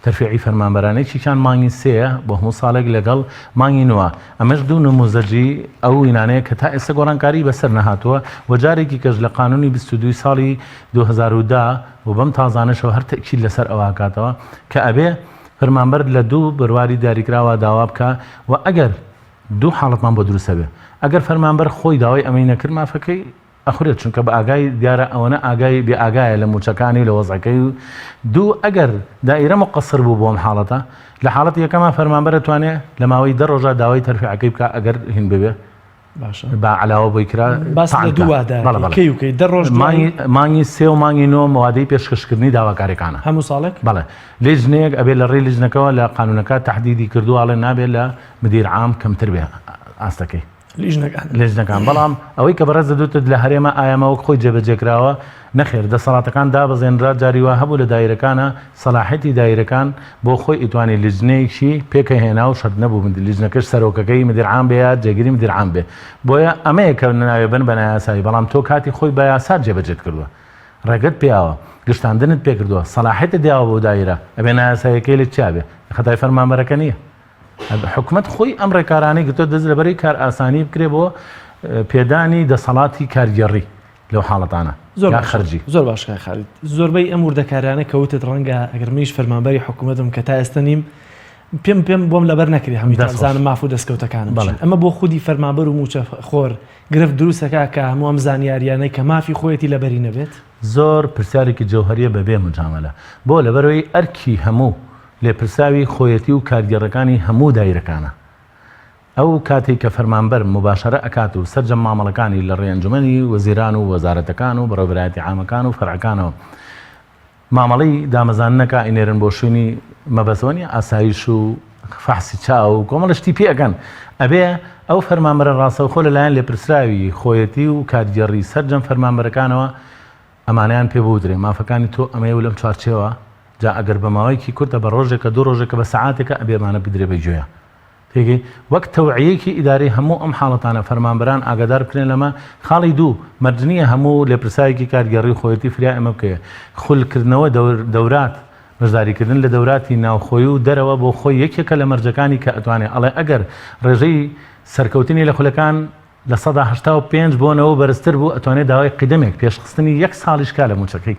تەرفیعی فەرمانبەران یەکێکیان مانگی سێیە بۆ هەموو ساڵێک لەگەڵ مانگی نوە ئەمەش دوو نموزەجی ئەو وینانەیە کە تا ئێستا گۆڕانکاری بەسەر نەهاتووە و جارێکی کەش لە قانونی 22 ساڵی 2010 و بەم تازانەشەوە هەر تەئکید لەسەر ئەوە کاتەوە کە ئەبێ فەرمانبەر لە دوو بەرواری دیاریکراوە داوا بکا و ئەگەر دوو حاڵەتمان بۆ دروست ئەبێ ئەگەر فەرمانبەر خۆی داوای ئەمەی نەکرد مافەکەی ئەخورێت چونکە بە ئاگای دیارە ئەوەنە ئاگای بێ ئاگایە لە موچەکانی و لە وەزعەکەی و دوو ئەگەر دائیرە مقصر بوو بۆ ئەم حاڵەتە لە حاڵەتی یەکەما فەرمانبەر ئەتوانێ لە ماوەی دە ڕۆژا داوای تەرفیعەکەی بکا ئەگەر هین ببێ. باشە بە علاوە بۆی کرا باس لە دوو وادە بەڵێ بەڵێ. کەی و کەی دە ڕۆژ دوای مانگی مانگی سێ و مانگی نۆ وادەی پێشکەشکردنی داواکاریەکانە. هەموو ساڵێک؟ بەڵێ لیژنەیەک ئەبێ لە ڕێی لیژنەکەوە لە قانونەکە تەحدیدی کردووە ئەڵێ نابێ لە مدیر عام کەمتر بێ ئاستەکەی. لیژنەکان. لیژنەکان بەڵام ئەوەی کە بەڕێزت وتت لە هەرێمە ئایا ئەمە وەک خۆی جێبەجێ کراوە؟ نەخێر دەسەڵاتەکان دابەزێنرا جاری وا هەبوو لە دایرەکانا سەلاحیەتی دایرەکان بۆ خۆی ئیتوانی لیجنەیەکی پێکهێنا و شەرت نەبوو لیجنەکەش سەرۆکەکەی مدیر عام بێ یا جێگری مدیر عام بێ بۆیە ئەمەیە کە ناوێ بن بە نایاسایی بەڵام تۆ کاتی خۆی بە یاسا جێبەجێت کردووە ڕێگەت پێیاوە گشتاندنت پێکردووە سەلاحیەتت داوە بۆ دایرە ئەبێ نایاساییەکەی لە چیا بێ خەتای فەرمانبەرەکە نییە حکومەت خۆی ئەم ڕێکارانەی گرتووە دەست لەبەرەی کارئاسانی بکرێ بۆ پێدانی دەسەڵاتی کارگێڕی لەو حاڵەتانە زۆر یا باشە خەرجی. زۆر باش کاک خالید زۆربەی ئەم وردەکاریانە کە وتت ڕەنگە ئەگەر منیش فەرمانبەری حکوومەتم کە تا ئێستا نیم پێم پێم بۆم لەبەر نەکرێ هەمووی تا دەست خۆش. بزانم ماف و دەستکەوتەکانم بەڵێ. چین ئەمە بۆ خودی فەرمانبەر و مووچە خۆر گرفت دروستەکا کە هەموو ئەم زانیاریانەی کە مافی خۆیەتی لەبەری نەبێت؟ زۆر پرسیارێکی جەوهەریە بەبێ مجامەلە. بۆ؟ لەبەرئەوەی ئەرکی هەموو لێپرسراوی خۆیەتی و کارگێڕەکانی هەموو دایرەکانە. ئەو کاتەی کە فەرمانبەر موباشەرە ئەکات و سەرجەم مامەڵەکانی لە ڕێی ئەنجومەنی وەزیران و وەزارەتەکان و بەڕێوەبەرایەتی عامەکان و فەرعەکانەوە مامەڵەی دامەزاندنەکە ئەینێرن بۆ شوێنی مەبەست وەنیە ئاسایش و فەحسی چاو و کۆمەڵە شتی پێ ئەکەن ئەبێ ئەو فەرمانبەرە ڕاستەوخۆ لەلایەن لێپرسراوی خۆیەتی و کارگێڕی سەرجەم فەرمانبەرەکانەوە ئەمانەیان پێ بوترێ مافەکانی تۆ ئەمەیە و لەم چوارچێوە جا ئەگەر بە ماوەیەکی کورتە بە ڕۆژێکە دوو ڕۆژێکە بە سەعاتێکە ئەبێ ئەمانە بدرێ بە گوێیا تێگەی وەک تەوعیەیەکی ئیداری هەموو ئەم حاڵەتانە فەرمانبەران ئاگادار بکرێن لەمە خاڵی دوو مەرج نییە هەموو لێپرساوێکی کارگێڕی خۆیەتی فریا ئێمە بکەوێ خول کردنەوە دەور دەورات بەشداریکردن لە دەوراتی ناوخۆی و دەرەوە بۆ خۆی یەکێکە لە مەرجەکانی کە ئەتوانێ ئەڵێ ئەگەر ڕێژەی سەرکەوتنی لە خولەکان 85% بۆ نەوە بەرزتر بوو ئەتوانێت داوای قیدەمێک پێشخستنی یەک ساڵیش کا لە مووچەکەی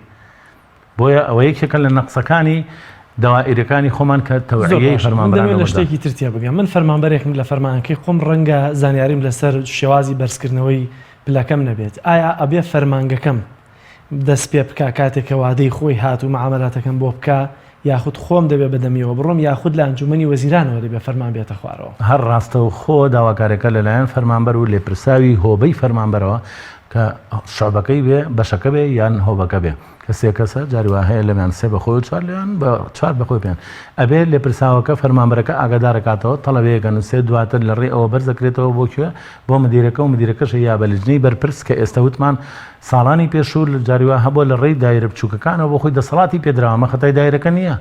بۆیە ئەوە یەکێکە لە نەقسەکانی دەوائیرەکانی خۆمان کە زۆر تەوعیەی باشە من فەرمانبەران دەمەوێت لە لەوەدا. شتێکی تر تێبگەم من فەرمانبەرێکم لە فەرمانگەکەی خۆم ڕەنگە زانیاریم لەسەر شێوازی بەرزکردنەوەی پلەکەم نەبێت ئایا ئەبێ فەرمانگەکەم دەست پێ بکا کاتێک کە وادەی خۆی هات و مەعامەلاتەکەم بۆ بکا یاخود خۆم دەبێ بە دەمیەوە بڕۆم یاخود لە ئەنجومەنی وەزیرانەوە دەبێ فەرمان بێتە خوارەوە؟ هەر ڕاستەوخۆ داواکاریەکە لەلایەن فەرمانبەر و لێپرساوی هۆبەی فەرمانبەرەوە کە شعبەکەی بێ بەشەکە بێ یان هۆبەکە بێ کە سێ کەسە جاری وا هەیە لەمیان سێ بە خۆی و چوار لەویان بە چوار بە خۆی پێیان ئەبێ لێپرساوەکە فەرمانبەرەکە ئاگادار ئەکاتەوە تەڵەبەیەک ئەنووسێ دواتر لە ڕێی ئەوە بەرز ئەکرێتەوە بۆ کوێ بۆ مدیرەکە و مدیرەکەش یا بە لجنەی بەرپرس کە ئێستا وتمان ساڵانی پێشوو جاری وا هەبووە لە ڕێی دایرە بچووکەکانەوە بۆ خۆی دەسەڵاتی پێدراوە ئەمە خەتای دایرەکە نییە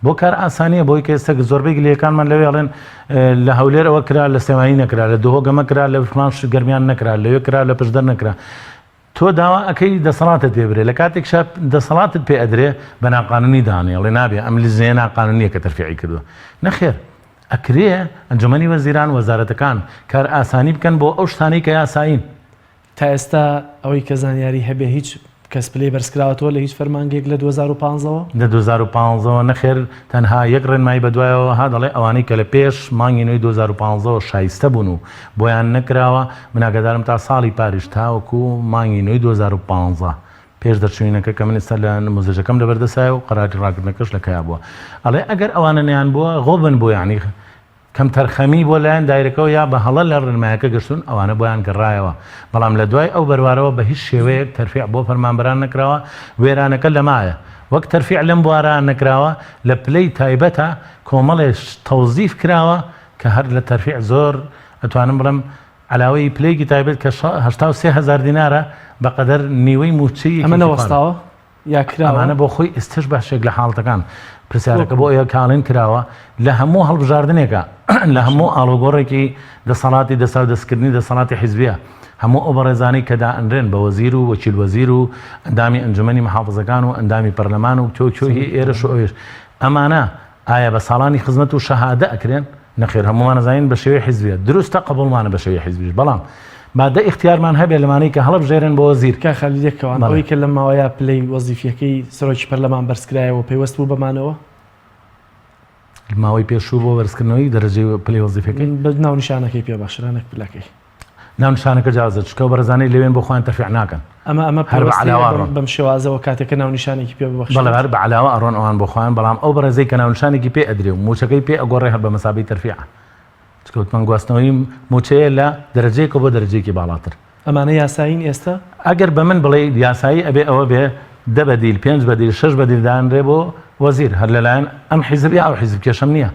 بۆ کار ئاسانیە بۆی کە ئێستا زۆربەی گلەیەکانمان لەوێ ئەڵێن لە هەولێر ئەوە کرا لە سلێمانی نەکرا لە دهۆک ئەمە کرا لە فڵان گەرمیان نەکرا لەوێ کرا لە پشدەر نەکرا تۆ داوا ئەکەی دەسەڵاتت پێ برێ لە کاتێکشا دەسەڵاتت پێ ئەدرێ بە ناقانونی دانێ ئەڵێ نابێ ئەم لیژنەیە ناقانونیە کە تەرفیعی کردووە نەخێر ئەکرێ ئەنجومەنی وەزیران وەزارەتەکان کار ئاسانی بکەن بۆ ئەو شتانەی کە یاسایین. تا ئێستا ئەوەی کە زانیاری هەبێ هیچ کەس پلەی بەرزکراوەتەوە لە هیچ فەرمانگەیەک لە 2015 وە؟ لە 2015 وە نەخێر تەنها یەک ڕێنمایی بەدوایەوە ها دەڵێ ئەوانەی کە لە پێش مانگی نۆی 2015 وە شایستە بوون و بۆیان نەکراوە، من ئاگادارم تا ساڵی پاریش تاوەکو مانگی نۆی 2015 پێش دەرچووینەکە کە من ئێستا لە نموزەجەکەم لەبەردەستایە و قەراری ڕاگرتنەکەش لە کەیا بووە ئەڵێ ئەگەر ئەوانە نەیان بووە غۆبن بۆ یانی کەمتەرخەمی بۆ لایەن دایرەکەوە یا بە هەڵە لە ڕێنمایەکە گەشتوون ئەوانە بۆیان گەڕایەوە بەڵام لە دوای ئەو بەروارەوە بە هیچ شێوەیەک تەرفیع بۆ فەرمانبەران نەکراوە وێرانەکە لەمایە وەک تەرفیع لەم بوارە نەکراوە لە پلەی تایبەتە کۆمەڵێ تەوزیف کراوە کە هەر لە تەرفیع زۆر ئەتوانم بڵێم عەلاوەی پلەیەکی تایبەت کە 83 هەزار دینارە بەقەدەر نیوەی مووچەی ئەمە یەکێکی خوارە. نەوەستاوە یا کراوە؟ ئەمانە بۆ خۆی ئێستەش بەشێک لە حاڵەتەکان پرسیارەکە بۆ ئێوە کاڵین کراوە لە هەموو هەڵبژاردنێکە لە هەموو ئاڵوگۆڕێکی دەسەڵاتی دەساو دەستکردنی دەسەڵاتی حیزبیە هەموو ئەو بەڕێزانەی کە دائەنرێن بە وەزیر و وەکیل وەزیر و ئەندامی ئەنجومەنی محافزەکان و ئەندامی پەرلەمان و تۆ کۆ هی ئێرەش و ئەوێش ئەمانە ئایا بە ساڵانی خزمەت و شەهادە ئەکرێن؟ نەخێر هەموومان ئەزانین بە شێوەی حیزبیە دروستە قبوڵمانە بە شێوەی حیزبیش بەڵام با دە ئیختیارمان هەبێ لەمانەی کە هەڵبژێرن بۆ وەزیر. کاک خالید یەک کەوان بەڵێ. ئەوەی کە لەم ماوەیە پلەی وەزیفیەکەی سەرۆکی پەرلەمان بەرزکرایەوە پەیوەست بوو بەمانەوە؟ ماوەی پێشوو بۆ بەرزکردنەوەی دەرەجەی پلەی وەزیفیەکەی؟ بە ناونیشانەکەی پێ بەخشرا نەک پلەکەی. ناونیشانەکە جیاوازە چونکە ئەو بەڕێزانەی لەوێن بۆ خۆیان تەرفیع ناکەن. ئەمە ئەمە هەر بە پەیوەست نییە عەلاوە بەم ئەڕۆن. بەم شێوازەوە کاتێک کە ناونیشانێکی پێ بەڵێ ببەخشرێت؟ هەر بە عەلاوە ئەڕۆن ئەوان بۆ خۆیان بەڵام ئەو بەڕێزەی کە ناونیشانێکی پێ ئەدرێ و مووچەکەی پێ ئەگۆڕێ هەر بە مەسابەی تەرفیعە. چونکە وتمان گواستنەوەی مووچەیە لە دەرەجەیەکەوە بۆ دەرەجەیەکی باڵاتر. ئەمانە یاسایین ئێستا؟ ئەگەر بە من بڵێی یاسایی ئەبێ ئەوە بێ دە بەدیل، پێنج بەدیل، شەش بەدیل دانرێ بۆ وەزیر هەر لەلایەن ئەم حیزب یا ئەو حیزب کێشەم نییە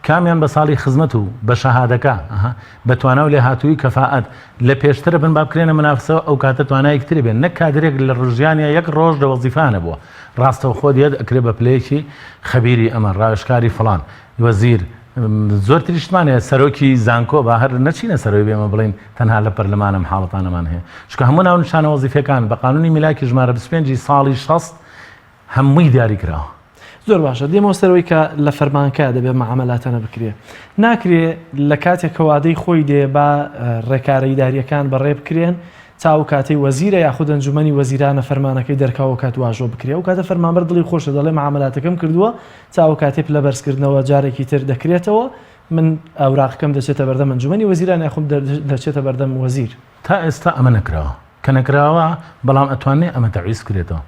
کامیان بە ساڵی خزمەت و بە شەهادەکە ئەها بە توانا و لێهاتوویی کەفائەت لە پێشترە بن با بکرێنە منافسەوە ئەو کاتە توانایەکی تری بێ نەک کادرێک لە ژیانیا یەک ڕۆژ لە وەزیفا نەبووە ڕاستەوخۆ دێت ئەکرێ بە پلەیەکی خەبیری ئەمە ڕاوێژکاری فڵان وەزیر زۆر تریشمان هەیە سەرۆکی زانکۆ با هەر نەچینە سەرەوەی بێمە بڵین تەنها لە پەرلەمان ئەم حاڵەتانەمان هەیە چونکە هەموو ناونیشانە وەزیفیەکان بە قانونی میلاکی ژمارە 25 ساڵی 60 هەمووی دیاری کراوە. زۆر باشە دێمەوە سەرەوەی کە لە فەرمانکە دەبێ مەعامەلاتەنە بکرێ ناکرێ لە کاتێک کە وادەی خۆی دێ با ڕێکارە ئیداریەکان بەڕێ بکرێن تا ئەو کاتەی وەزیرە یاخود ئەنجومەنی وەزیرانە فەرمانەکەی دەرکا ئەو کات واژۆ بکرێ ئەو کاتە فەرمانبەر دڵی خۆشە دەڵێ مەعامەلاتەکەم کردووە تا ئەو کاتەی پلە بەرزکردنەوە جارێکی تر دەکرێتەوە من ئەوراقەکەم دەچێتە بەردەم ئەنجومەنی وەزیران یاخود دەچێتە بەردەم وەزیر. تا ئێستا ئەمە نەکراوە کە نەکراوە بەڵام ئەتوانێ ئەمە تەعویز بکرێتەوە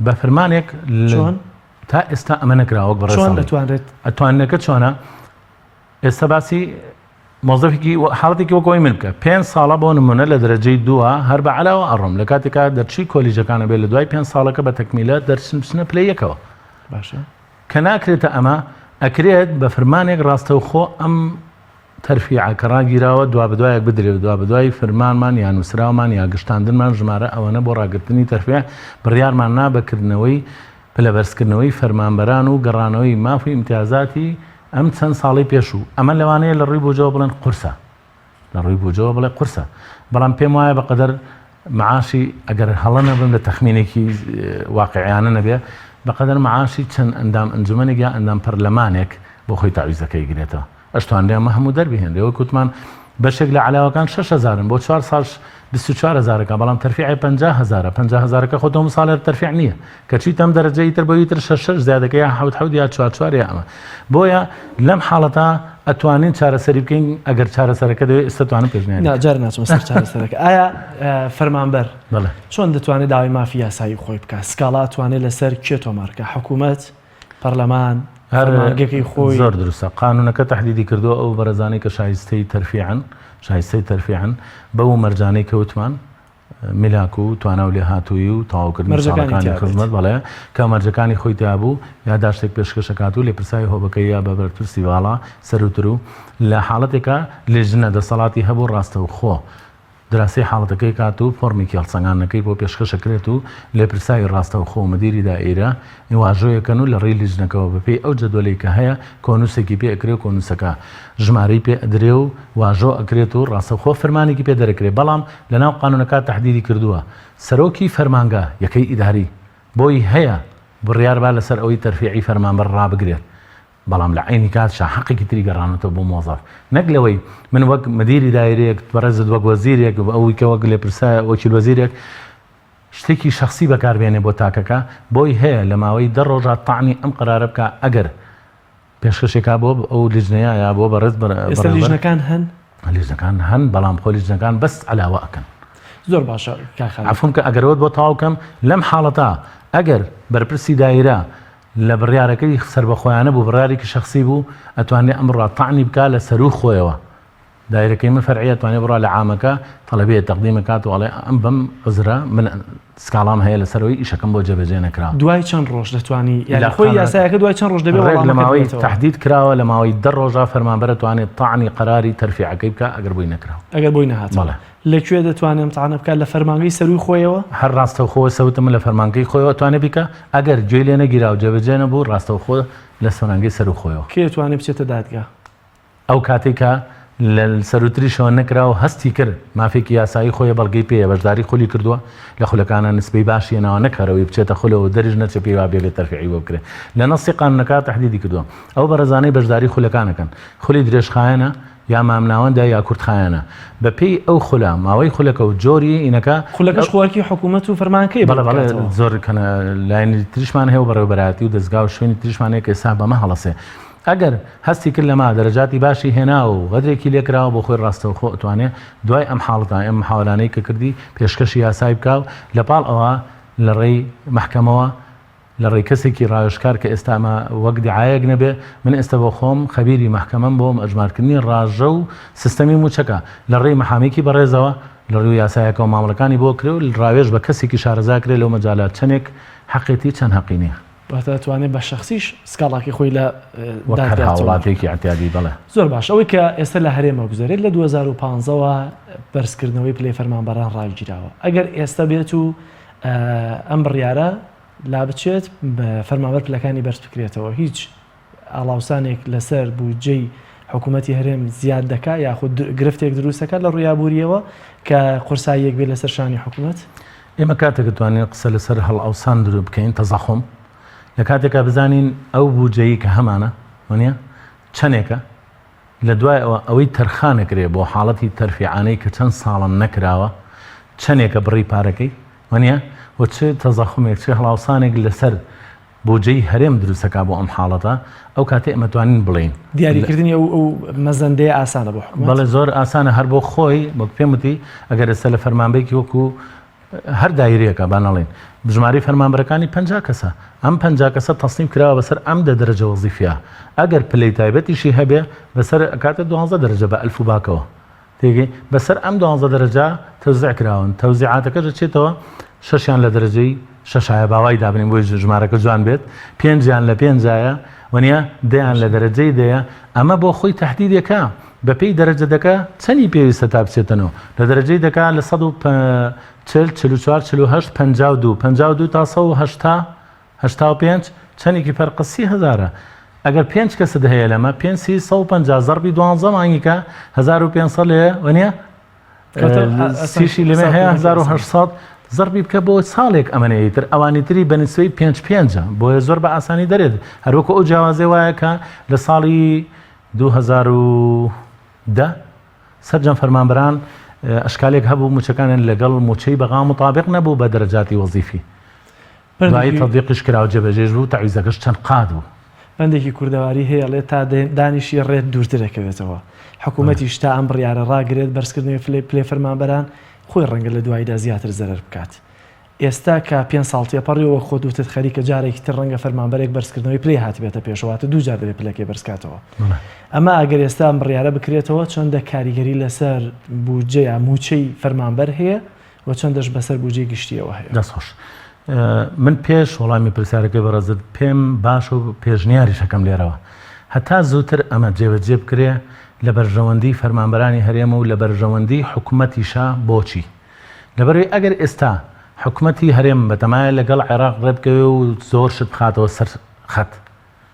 بە فرمانێک چۆن؟ تا ئێستا ئەمە نەکراوە وەک بەڕێز چۆن ئەتوانرێت؟ ئەتوانەکە چۆنە؟ ئێستا باسی مۆزەفێکی حاڵەتێکی وەک ئەوەی من بکە پێنج ساڵە بۆ نمونە لە دەرەجەی دووە هەر بە عەلاوە ئەڕۆم لە کاتێکا دەرچووی کۆلیژەکانە بێ لە دوای پێنج ساڵەکە بە تەکمیلە دەرچن بچنە پلەی یەکەوە باشە کە ناکرێتە ئەمە ئەکرێت بە فرمانێک ڕاستەوخۆ ئەم تەرفیعە کە ڕاگیراوە دوابەدوایەک بدرێت دوابەدوای فرمانمان یا نووسراومان یا گشتاندنمان ژمارە ئەوەنە بۆ ڕاگرتنی تەرفیع بڕیارمان نا بە کردنەوەی پلەبەرزکردنەوەی فەرمانبەران و گەڕانەوەی ماف و ئیمتیازاتی ئەم چەند ساڵەی پێشوو، ئەمە لەوانەیە لە ڕووی بوجەوە بڵێن قورسە، لە ڕووی بوجەوە بڵێ قورسە، بەڵام پێم وایە بەقەدەر معاشی ئەگەر هەڵە نەبم لە تەخمینێکی واقعیانە نەبێ بەقەدەر معاشی چەند ئەندام ئەنجومەنێک یا ئەندام پەرلەمانێک بۆ خۆی تەعویزەکەی گرێتەوە. ئەشتوانرێ ئەمە هەموو دەربهێنرێ وەک وتمان بەشێک لە عەلاوەکان شەش هەزارن بۆ چوار ساڵ 24 هەزارەکە بەڵام تەرفیعی 50 هەزارە 50 هەزارەکە خۆ دۆم ساڵێ تەرفیع نییە کە چیتە ئەم دەرەجە ئیتر بۆ ئیتر شەش شەش زیادەکە یا حەوت حەوت یا چوار چوار یا ئەمە بۆیە لەم حاڵەتە ئەتوانین چارەسەری بکەین ئەگەر چارەسەرەکە دەوێت ئێستا توانم پێشنیاری نا جار ناچمە سەر چارەسەرەکە ئایا فەرمانبەر بەڵێ چۆن دەتوانێت داوای مافی یاسایی خۆی بکات سکاڵا توانێت لەسەر کێ تۆمارکە حکوومەت پەرلەمان، هەر فەرمانگەکەی خۆی. زۆر دروستە قانونەکە تەحدیدی کردووە ئەو بەڕێزانەی کە شایستەی تەرفیعن شایستەی تەرفیعن بەو مەرجانەی کە وتمان میلاک و توانا و لێهاتوویی و تەواوکردنی مەرجەکانی ساڵەکانی تیا بێت. خزمەت بەڵێ کە مەرجەکانی خۆی تیا بوو یاداشتێک پێشکەش ئەکات و لێپرساوی هۆبەکەی یا بە بەرپرسی باڵا سەرووتر و لە حاڵەتێکا لیژنە دەسەڵاتی هەبوو ڕاستەوخۆ دراسەی حاڵەتەکەی کات و فۆڕمێکی هەڵسەنگاندنەکەی بۆ پێشکەش ئەکرێت و لێپرساوی ڕاستەوخۆ و مدیری دائیرە واژۆی ئەکەن و لە ڕێی لیژنەکەوە بە پێی ئەو جەدوەلەی کە هەیە کۆنووسێکی پێ ئەکرێ و کۆنووسەکە ژمارەی پێ ئەدرێ و واژۆ ئەکرێت و ڕاستەوخۆ فرمانێکی پێ دەرەکرێ بەڵام لە ناو قانوونەکە تەحدیدی کردووە سەرۆکی فەرمانگە یەکەی ئیداری بۆی هەیە بڕیار با لەسەر ئەوەی تەرفیعی فەرمانبەر ڕابگرێت بەڵام لە عەینی کاتشا حەقێکی تری گەڕانۆتەوە بۆ مۆزەف نەک لەوەی من وەک مدیری دایرەیەک بەڕێزت وەک وەزیرێک ئەوی کە وەک لێپرسایە وەکیل وەزیرێک شتێکی شەخسی بەکار بێنێ بۆ تاکەکە بۆی هەیە لە ماوەی دە ڕۆژا تەعنی ئەم قەرارە بکا ئەگەر پێشکەشێکا بۆ ئەو لیژنەیە یا بۆ بەڕێز ئێستا لیژنەکان هەن؟ لیژنەکان هەن بەڵام خۆ لیژنەکان بەس عەلاوە ئەکەن. زۆر باشە کاک خالید. عەفوم کە ئەگەر ئەوەت بۆ تەواو کەم لەم حاڵەتە ئەگەر بەرپرسی دایرە لە بڕیارەکەی سەربەخۆیانە بوو بڕیارێکی شەخسی بوو ئەتوانێ ئەم بڕا تەعنی بکا لە سەروو خۆیەوە دایرەکەی من فەرعیە ئەتوانێ بڕا لە عامەکە تەڵەبەیە تەقدیم ئەکات و ئەڵێ ئەم بەم عوزرە من سکاڵام هەیە لەسەر ئەوەی ئیشەکەم بۆ جێبەجێ نەکرا. دوای چەند ڕۆژ دەتوانی یانی لە خۆی قانونەکە یاسایەکە دوای چەند ڕۆژ دەبێ ڕێک لە وەڵامەکەت ماوەی بداتەوە؟ تەحدید کراوە لە ماوەی دە ڕۆژا فەرمانبەر ئەتوانێ تەعنی قەراری تەرفیعەکەی بکا ئەگەر بۆی نەکرا. ئەگەر بۆی نەهاتەوە. بەڵێ. لە کوێ دەتوانێ ئەم تەعنە بکات؟ لە فەرمانگەی سەرووی خۆیەوە؟ هەر ڕاستەوخۆ سەوتم لە فەرمانگەی خۆیەوە ئەتوانێ بیکا، ئەگەر گوێی لێ نەگیرا و جێبەجێ نەبوو ڕاستەوخۆ لە فەرمانگەی سەروو خۆیەوە. کێ ئەتوانێ بچێتە دادگا؟ ئەو کاتەی کە لە سەرووتریشەوە نەکرا و هەستی کرد مافێکی یاسایی خۆیە بەڵگەی پێیە بەشداری خولی کردووە لە خولەکانا نسبەی باشی هێناوە نەک هەر ئەوەی بچێتە خولەوە و دەریش نەچێ پێی وابێ بێ تەرفیعی بۆ بکرێ لە نەسی قانوونەکە تەحدیدی کردووە ئەو بەڕێزانەی بەشداری خولەکان ئەکەن خولی درێژخایەنە یا مامناوەندە یا کورتخایەنە بە پێی ئەو خولە ماوەی خولەکە و جۆری ئینەکە خولەکەش خۆ ئەرکی حکوومەت و فەرمانکەی بەڵێ بەڵێ زۆر کەنە لایەنی تریشمان هەیە و بەڕێوەبەرایەتی و دەزگا و شوێنی تریشمان هەیە کە ئێستا بەمە هەڵەسێ ئەگەر هەستی کرد لەما دەرەجاتی باشی هێناوە و غەدرێکی لێکراوە بۆ خۆی ڕاستەوخۆ ئەتوانێ دوای ئەم حاڵەتە ئەم محاوەلانەی کە کردی پێشکەشی یاسای بکا و لەپاڵ ئەوە لە ڕێی مەحکەمەوە. لە ڕێی کەسێکی ڕاوێژکار کە ئێستا ئەمە وەک دیعایەک نەبێ من ئێستا بۆ خۆم خەبیری مەحکەمەم بۆ ئەژمارکردنی ڕاژە و سیستەمی مووچەکە لە ڕێی مەحامیکی بەڕێزەوە لە ڕووی یاسایەکەوە مامەڵەکانی بۆ کرێ و ڕاوێژ بە کەسێکی شارەزا کرێ لەو مەجالە چەنێک حەقێتی چەند هەقی نییە. واتە ئەتوانێت بە شەخسیش سکاڵاکەی خۆی لە وەک هەر دادگا تۆمار هاوڵاتیەکی بکات. ئیعتیادی بەڵێ. زۆر باش ئەوەی کە ئێستا لە هەرێمە گوزەرێت لە 2015 وە بەرزکردنەوەی پلەی فەرمانبەران ڕاگیراوە ئەگەر ئێستا بێت و ئەم بڕیارە لابچێت فەرمانبەر پلەکانی بەرز بکرێتەوە هیچ ئاڵاوسانێک لەسەر بودجەی حکوومەتی هەرێم زیاد دەکا یاخود گرفتێک دروست دەکات لە ڕووی ئابوورییەوە کە قورساییەک بێت لەسەر شانی حکوومەت؟ ئێمە کاتێک دەتوانین قسە لەسەر هەڵئاوسان دروست بکەین، تضخم، لە کاتێکا بزانین ئەو بودجەی کە هەمانە وانیە چەنێکە، لە دوای ئەوە ئەوەی تەرخان ئەکرێ بۆ حاڵەتی تەرفیعانەی کە چەند ساڵە نەکراوە چەنێکە بڕی پارەکەی وانیە و چ تەزەخومێک چ هەڵاوسانێک لەسەر بودجەی هەرێم دروست ئەکا بۆ ئەم حاڵەتە ئەو کاتەی ئەمە توانین بڵێین. دیاریکردنی ئەو ئەو مەزەندەیە ئاسانە بۆ حکومەت؟ بەڵێ زۆر ئاسانە هەر بۆ خۆی وەک پێم وتی ئەگەر ئێستا لە فەرمانبەیەکی وەکو هەر دایرەیەکە با نەڵێین ژمارەی فەرمانبەرەکانی 50 کەسە ئەم 50 کەسە تەسنیف کراوە بەسەر ئەم دە دەرەجە وەزیفیە ئەگەر پلەی تایبەتیشی هەبێ بەسەر ئەکاتە دوانزە دەرەجە بە ئەلف و باکەوە تێگەی بەسەر ئەم دوانزە دەرەجە تەوزیع کراون تەوزیعاتەکەش دەچێتەوە شەشیان لە دەرەجەی شەشایە باوای دابنین بۆی ژمارەکە جوان بێت پێنجیان لە پێنجایە وەنیە دەیان لە دەرەجەی دەیە ئەمە بۆ خۆی تهدیدێکە بەپێی دەرەجە دەکە چەنی پێویستە تا بچێتەنەوە لە دەرەجەی دەکا لە 140 44 48 52 52 تا 180 85 چەنێکی فەرقە سی هەزارە ئەگەر پێنج کەست هەیە لەمە پێنج سی 150 زەڕبی دوانزە مانگیکە 1500 لێ وەنیە سیشی لەمێ هەیە 1800 زەربی بکە بۆ ساڵێک ئەمەنەیە تر ئەوانی تری بە نسبەی پێنج پێنجە بۆیە زۆر بە ئاسانی دەرێت هەروەکو ئەو جیاوازی وایە کە لە ساڵی 2010 سەرجەم فەرمانبەران ئەشکالێک هەبوو موچەکانیان لەگەڵ موچەی بەغا مطابق نەبوو بە دەرەجاتی وەزیفی دوایی تەتبیقیش کرا و جێبەجێش بوو تەعویزەکەش چەند قات بوو. بەندێکی کوردەواری هەیە ئەڵێ تا دانیشی ڕێت دوورتر ئەکەوێتەوە. حکوومەتیش تا ئەم بڕیارە ڕاگرێت بەرزکردنەوەی پلەی فەرمانبەران خۆی ڕەنگە لە دواییدا زیاتر زەرەر بکات. ئێستا کە پێنج ساڵ تێپەڕیوە وەک خۆت وتت خەریکە جارێکی تر ڕەنگە فەرمانبەرێک بەرزکردنەوەی پلەی هاتبێتە پێشەوە واتە دوو جار دەبێت پلەکەی بەرزکاتەوە. ئەمە ئەگەر ئێستا ئەم بڕیارە بکرێتەوە چەندە کاریگەری لەسەر بودجە یا مووچەی فەرمانبەر هەیە و چەندەش بەسەر بودجەی گشتییەوە هەیە؟ دەست خۆش. من پێش وەڵامی پرسیارەکەی بەڕێزت پێم باشە و پێشنیاریش ئەکەم لێرەوە هەتا زووتر ئەمە جێبەجێ بکرێ لە بەرژەوەندی فەرمانبەرانی هەرێمە و لە بەرژەوەندی حکومەتیشە بۆچی؟ لەبەرئەوەی ئەگەر ئێستا حکومەتی هەرێم بەتەمایە لەگەڵ عێراق ڕێبکەوێ و زۆر شت بخاتەوە سەر خەت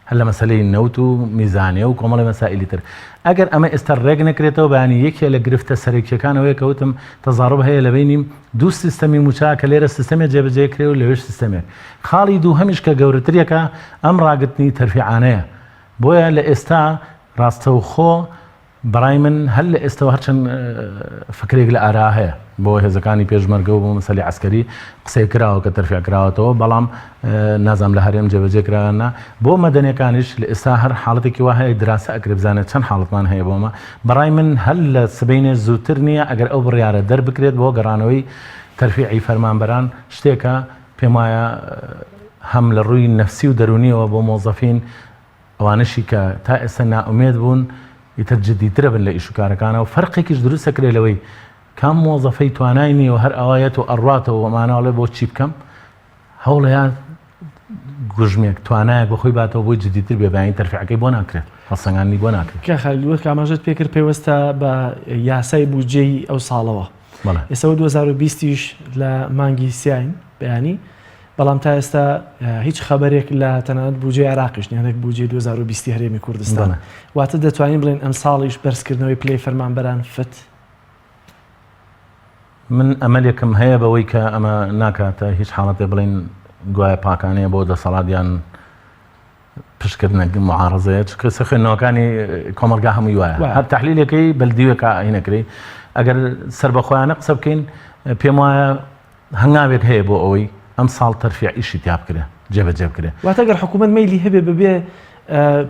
هەر لە مەسەلەی نەوت و میزانیە و کۆمەڵی مەسائیلی تر ئەگەر ئەمە ئێستا ڕێک نەکرێتەوە بەیانی یەکێ لە گرفتە سەرەکیەکان ئەوەیە کە وتم تەزاڕوب هەیە لە بەینی دوو سیستەمی موچە کە لێرە سیستەمێ جێبەجێ کرێ و لەوێش سیستەمێک خاڵی دووهەمیش کە گەورەتریەکە ئەم ڕاگرتنی تەرفیعانەیە بۆیە لە ئێستا ڕاستەوخۆ بەڕای من هەر لە ئێستەوە هەرچەند فکرێک لە ئارا هەیە بۆ هێزەکانی پێشمەرگە و بۆ مەسەلی عسکەری قسەی کراوە کە تەرفیع کراوەتەوە بەڵام نازانم لە هەرێم جێبەجێ کراوە نا بۆ مەدەنیەکانیش لە ئێستا هەر حاڵەتێکی وا هەیە دراسە ئەکرێ بزانێت چەند حاڵەتمان هەیە بۆمە بەڕای من هەر لە سبەینێ زووتر نییە ئەگەر ئەو بڕیارە دەربکرێت بۆ گەڕانەوەی تەرفیعی فەرمانبەران شتێکە پێم وایە هەم لە ڕووی نەفسی و دەرونیەوە بۆ مۆزەفین ئەوانەشی کە تا ئێستا نائومێد بوون ئیتر جدیترە بن لە ئیش و کارەکانەوە فەرقێکیش دروست ئەکرێ لەوەی کام مۆزەفەی توانای نییە و هەر ئاوا یەت و ئەڕواتەوە و ئەمانە ئەڵێ بۆ چی بکەم هەوڵەیە گوژمێک توانایەک بەخۆی باتەوە بۆی جدیتر بێ بەیانی تەرفیعەکەی بۆ ناکرێت هەڵسەنگاندنی بۆ ناکرێت. کاک خالید وەک ئاماژەت پێکرد پەیوەستە بە یاسای بودجەی ئەو ساڵەوە بەڵێ. ئێستا 2020 یش لە مانگی سیاین بەیانی بەڵام تا ئێستا هیچ خەبەرێک لە تەنانەت بودجەی عێراقیش نییە نەک بودجەی 2020 هەرێمی کوردستان. واتە دەتوانین بڵێین ئەمساڵیش بەرزکردنەوەی پلەی فەرمانبەران فت؟ من ئەمەلێکم هەیە بەوەی کە ئەمە ناکاتە هیچ حاڵەتێ بڵێین گوایە پاکانەیە بۆ دەسەڵات یان پشتکردنە معارزەیە چونکە سە خوێندنەوەکانی کۆمەڵگا هەمووی وایە هەر تحلیلەکەی بەلدیوێکە هینەکرێ ئەگەر سربەخۆیانە قسە بکەین پێم وایە هەنگاوێک هەیە بۆ ئەوەی ئەم ساڵ تەرفیع ئیشی تیا بکرێ جێبەجێ بکرێ. واتە گەر حکوومەت مەیلی هەبێ بەبێ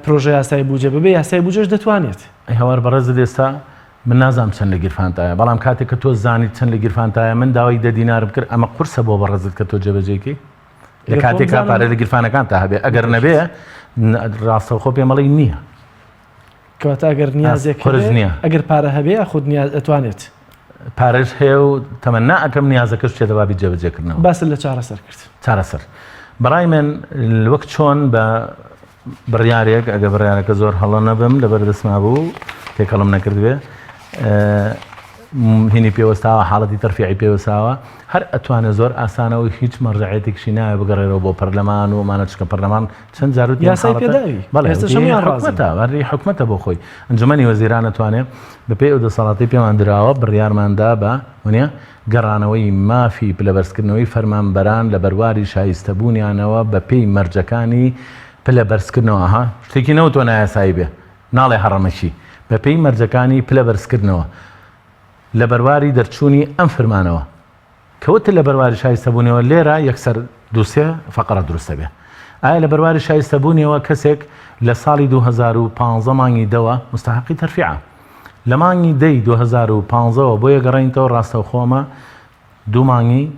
پرۆژە یاسای بوجە بەبێ یاسای بوجەش دەتوانێت. ئەی هەوار بەڕێزت ئێستا من نازانم چەند لە گیرفانتایە بەڵام کاتێک کە تۆ زانیت چەند لە گیرفانتایە من داوای دە دینارم کرد ئەمە قورسە بۆ بەڕێزت کە تۆ جێبەجێی کەی؟ لە کاتێکا پارە لە گیرفانەکانتا هەبێ ئەگەر نەبێ ڕاستەوخۆ پێمەڵی نییە. کەواتە ئەگەر نیازێک قورس نییە ئەگەر پارە هەبێ یاخود نیاز ئەتوانێت. پارەش هەیە و تەمەنا ئەکەم نیازەکەش بچێتە بابی جێبەجێکردنەوە. باست لە چارەسەر کرد. چارەسەر بەڕای من وەک چۆن بە بڕیارێک ئەگە بڕیارەکە زۆر هەڵە نەبم لەبەر دەستما بوو تێکەڵم نەکردبێ هینی پێوەستاوە حاڵەتی تەرفیعی پێوەساوە هەر ئەتوانێت زۆر ئاسانە و هیچ مەرجعێتێکشی ناوێ بگەڕێرەوە بۆ پەرلەمان و ئەمانە چکە پەرلەمان چەند جار وتی یاسای پێداوی بەڵێ حکومەتە هەر حکومەتە بۆ خۆی ئەنجومەنی وەزیران ئەتوانێ بەپێی ئەو دەسەڵاتی پێمان دراوە بڕیارماندا بە ونیە گەڕانەوەی مافی پلەبەرزکردنەوەی فەرمانبەران لە بەرواری شایستەبوونیانەوە بەپێی مەرجەکانی پلە بەرزکردنەوە ئەها شتێکی نەوتوە نایاسایی بێ ناڵێ هەڕەمەکی بەپێی مەرجەکانی پلە بەرزکردنەوە لە بەرواری دەرچوونی ئەم فرمانەوە کە وتت لە بەرواری شایستەبوونیەوە لێرە یەکسەر دوو سێ فەقەرە دروست دەبێ ئایا لە بەرواری شایستەبوونیەوە کەسێک لە ساڵی 2015 مانگی دەوە مستحقی تەرفیعە لە مانگی دەی 2015 وە بۆیە گەڕێنیتەوە ڕاستەوخۆ ئەمە دوو مانگی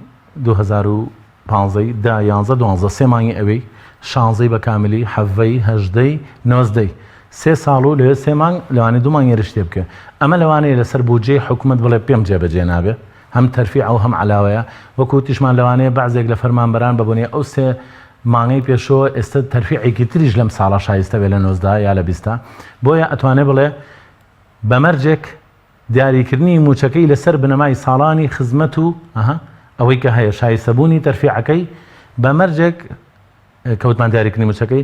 2015 ی دە یانزە دوانزە سێ مانگی ئەوێی شانزەی بە کاملی حەڤەی هەژدەی نۆزدەی سێ ساڵ و لەوێ سێ مانگ لەوانەیە دوو مانگ ێرش تێ بکەوێ ئەمە لەوانەیە لەسەر بودجەی حکومەت بڵێ پێم جێبەجێ نابێ هەم تەرفیعە و هەم عەلاوەیە وەکو وتیشمان لەوانەیە بەعزێک لە فەرمانبەران بە بۆنەی ئەو سێ مانگەی پێشەوە ئێستە تەرفیعێکی تریش لەم ساڵە شایستە بێ لە 19 یا لە بیستا بۆیە ئەتوانێ بڵێ بە مەرجێک دیاریکردنی مووچەکەی لەسەر بنەمای ساڵانی خزمەت و ئەها ئەوەی کە هەیە شایستەبوونی تەرفیعەکەی بە مەرجێک کەوتمان دیاریکردنی مووچەکەی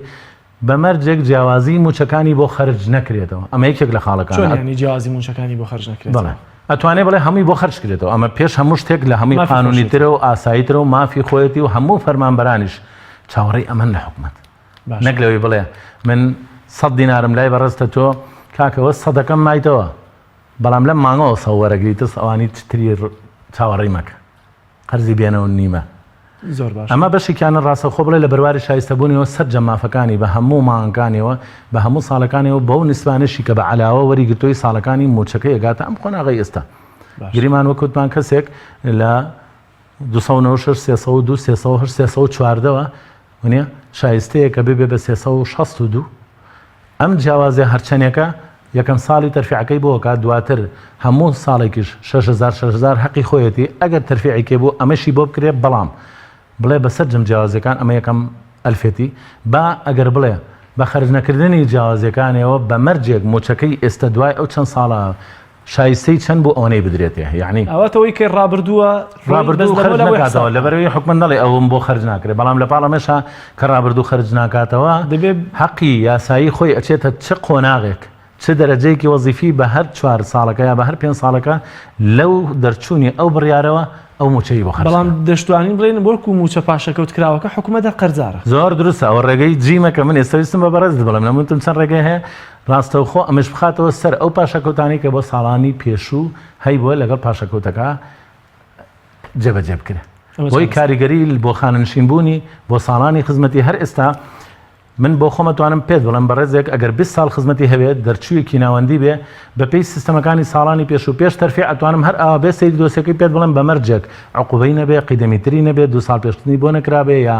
بە مەرجێک جیاوازی مووچەکانی بۆ خەرج نەکرێتەوە ئەمە یەکێک لە خاڵەکان چۆن یانی جیاوازی مووچەکانی بۆ خەرج نەکرێتەوە؟ بەڵێ ئەتوانێ بڵێ هەمووی بۆ خەرج کرێتەوە ئەمە پێش هەموو شتێک لە هەمووی مافی قانونی خۆشیەتی. ترە و ئاسایی ترە و مافی خۆیەتی و هەموو فەرمانبەرانیش چاوەڕێی ئەمەن لە حکومەت باشە. نەک لەوەی بڵێ من سەد دینارم لای بەڕێزتە تۆ کاکەوە سەدەکەم مایتەوە بەڵام لەم مانگەوە سەو وەرەگریتس ئەوانی تری چاوەڕێی مەکە قەرزی بێنە و نیمە. زۆر باشە. ئەمە بەشێکیانە ڕاستەوخۆ بڵێ لە بەرواری شایستەبوونیەوە سەرجەم مافەکانی بە هەموو مانگەکانیەوە بە هەموو ساڵەکانیەوە بەو نیسبانەشی کە بە عەلاوە وەری گرتووی ساڵەکانی مووچەکەی ئەگاتە ئەم قۆناغەی ئێستا. باشە. گریمان وەک وتمان کەسێک لە 296 302 308 314 وە ونیە شایستەیە کە ببێ بە 362 ئەم جیاوازیە هەرچەنێکە یەکەم ساڵی تەرفیعەکەی بۆ ئەکات دواتر هەموو ساڵێکیش 6000 6000 هەقی خۆیەتی ئەگەر تەرفیعی کێ بوو ئەمەشی بۆ بکرێ بەڵام بڵێ بە سەرجەم جیاوازیەکان ئەمە یەکەم ئەلفێتی با ئەگەر بڵێ بە خەرج نەکردنی جیاوازیەکانیەوە بە مەرجێک موچەکەی ئێستە دوای ئەو چەند ساڵە شایستەی چەند بوو ئەوەنەی بدرێتێ یەعنی. ئەوە تۆی کە ڕابردووە ڕۆی بەس ڕابردوو لەمەولا خەرج بۆی نەکاتەوە حساب بکە. لەبەرئەوەی حکومەت نەڵێ ئەوەم بۆ خەرج ناکرێ بەڵام لەپاڵ ئەمەشا کە ڕابردوو خەرج ناکاتەوە دەبێ. هەقی یاسایی خۆی ئەچێتە چ قۆناغێک چ دەرەجەیەکی وەزیفی بە هەر چوار ساڵەکە یا بە هەر پێنج ساڵەکە لەو دەرچوونی ئەو بڕیارەوە ئەو مووچەی بۆ خەرج بەڵام کرا. دەشتوانین بڵێین وەکو مووچە پاشەکەوت کراوەکە حکومەت هەر قەرزارە. زۆر دروستە ئەوە ڕێگەی جیمە کە من ئێستا ویستم بە بەڕێزت بڵێم لە وتم چەند ڕێگەی هەیە ڕاستەوخۆ ئەمەش بخاتەوە سەر ئەو پاشەکەوتانەی کە بۆ ساڵانی پێشوو هەیبووە لەگەڵ پاشەکەوتەکە جێبەجێ بکرێت بۆی کاریگەری بۆ خانەنشین بوونی بۆ ساڵانی خزمەتی هەر ئێستا من بۆ خۆمە توانم پێت بڵێم بەڕێزێک ئەگەر 20 ساڵ خزمەتی هەبێت دەرچوویەکی ناوەندی بێ بەپێی سیستەمەکانی ساڵانی پێش و پێش تەرفیع ئەتوانم هەر ئاوا بێ سەیری دۆسیەکەی پێت بڵێم بە مەرجێک عقوبەی نەبێ قیدەمی تری نەبێ دوو ساڵ پێشتنی بۆ نەکرابێ یا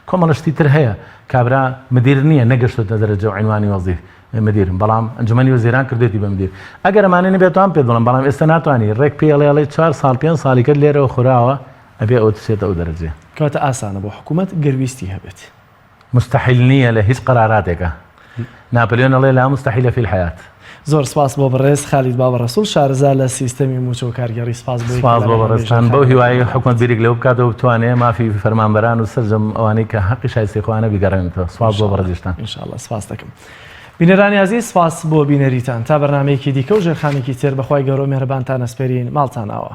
کۆمەڵە شتی تر هەیە کابرا مدیر نییە نەگەشتۆتە دەرەجە و عینوانی وەزیف مدیر بەڵام ئەنجومەنی وەزیران کردێتی بە مدیر ئەگەر ئەمانە نەبێت توان پێت بڵێم بەڵام ئێستا ناتوانی ڕێک پێی ئەڵێ ئەڵێ چوار ساڵ پێنج ساڵی کرد لێرەوە خوراوە ئەبێ ئەوە بچێتە ئەو دەرەجەیە. کەواتە ئاسانە بۆ حکوومەت گەر ویستی هەبێت. مستحیل نییە لە هیچ قەراراتێکا. ناپلیۆن ئەڵێ لا مستحیل فی الحیاة. زۆر سپاس بۆ بەڕێز خالید بابە ڕەسوڵ شارەزا لە سیستەمی مووچە و کارگێڕی سپاس بۆی کە سپاس لە بۆ بەرنامەی بەڕێزتان بەو ژێرخانی هیوایەی بەردەوام حکومەت بێت. بیرێک لەوە بکاتەوە بتوانێ مافی فەرمانبەران و سەرجەم ئەوانەی کە هەقی شایستەی خۆیانە بیگەڕێنێتەوە سپاس بۆ ان شاء اللە بەڕێزیشتان. ان شاء اللە سپاس دەکەم. بینەرانی ئازیز سپاس بۆ بینەریتان تا بەرنامەیەکی دیکە و ژێرخانێکی تر بەخوای گەورە و میهرەبانتان ئەسپێرین ماڵتان ئاوا.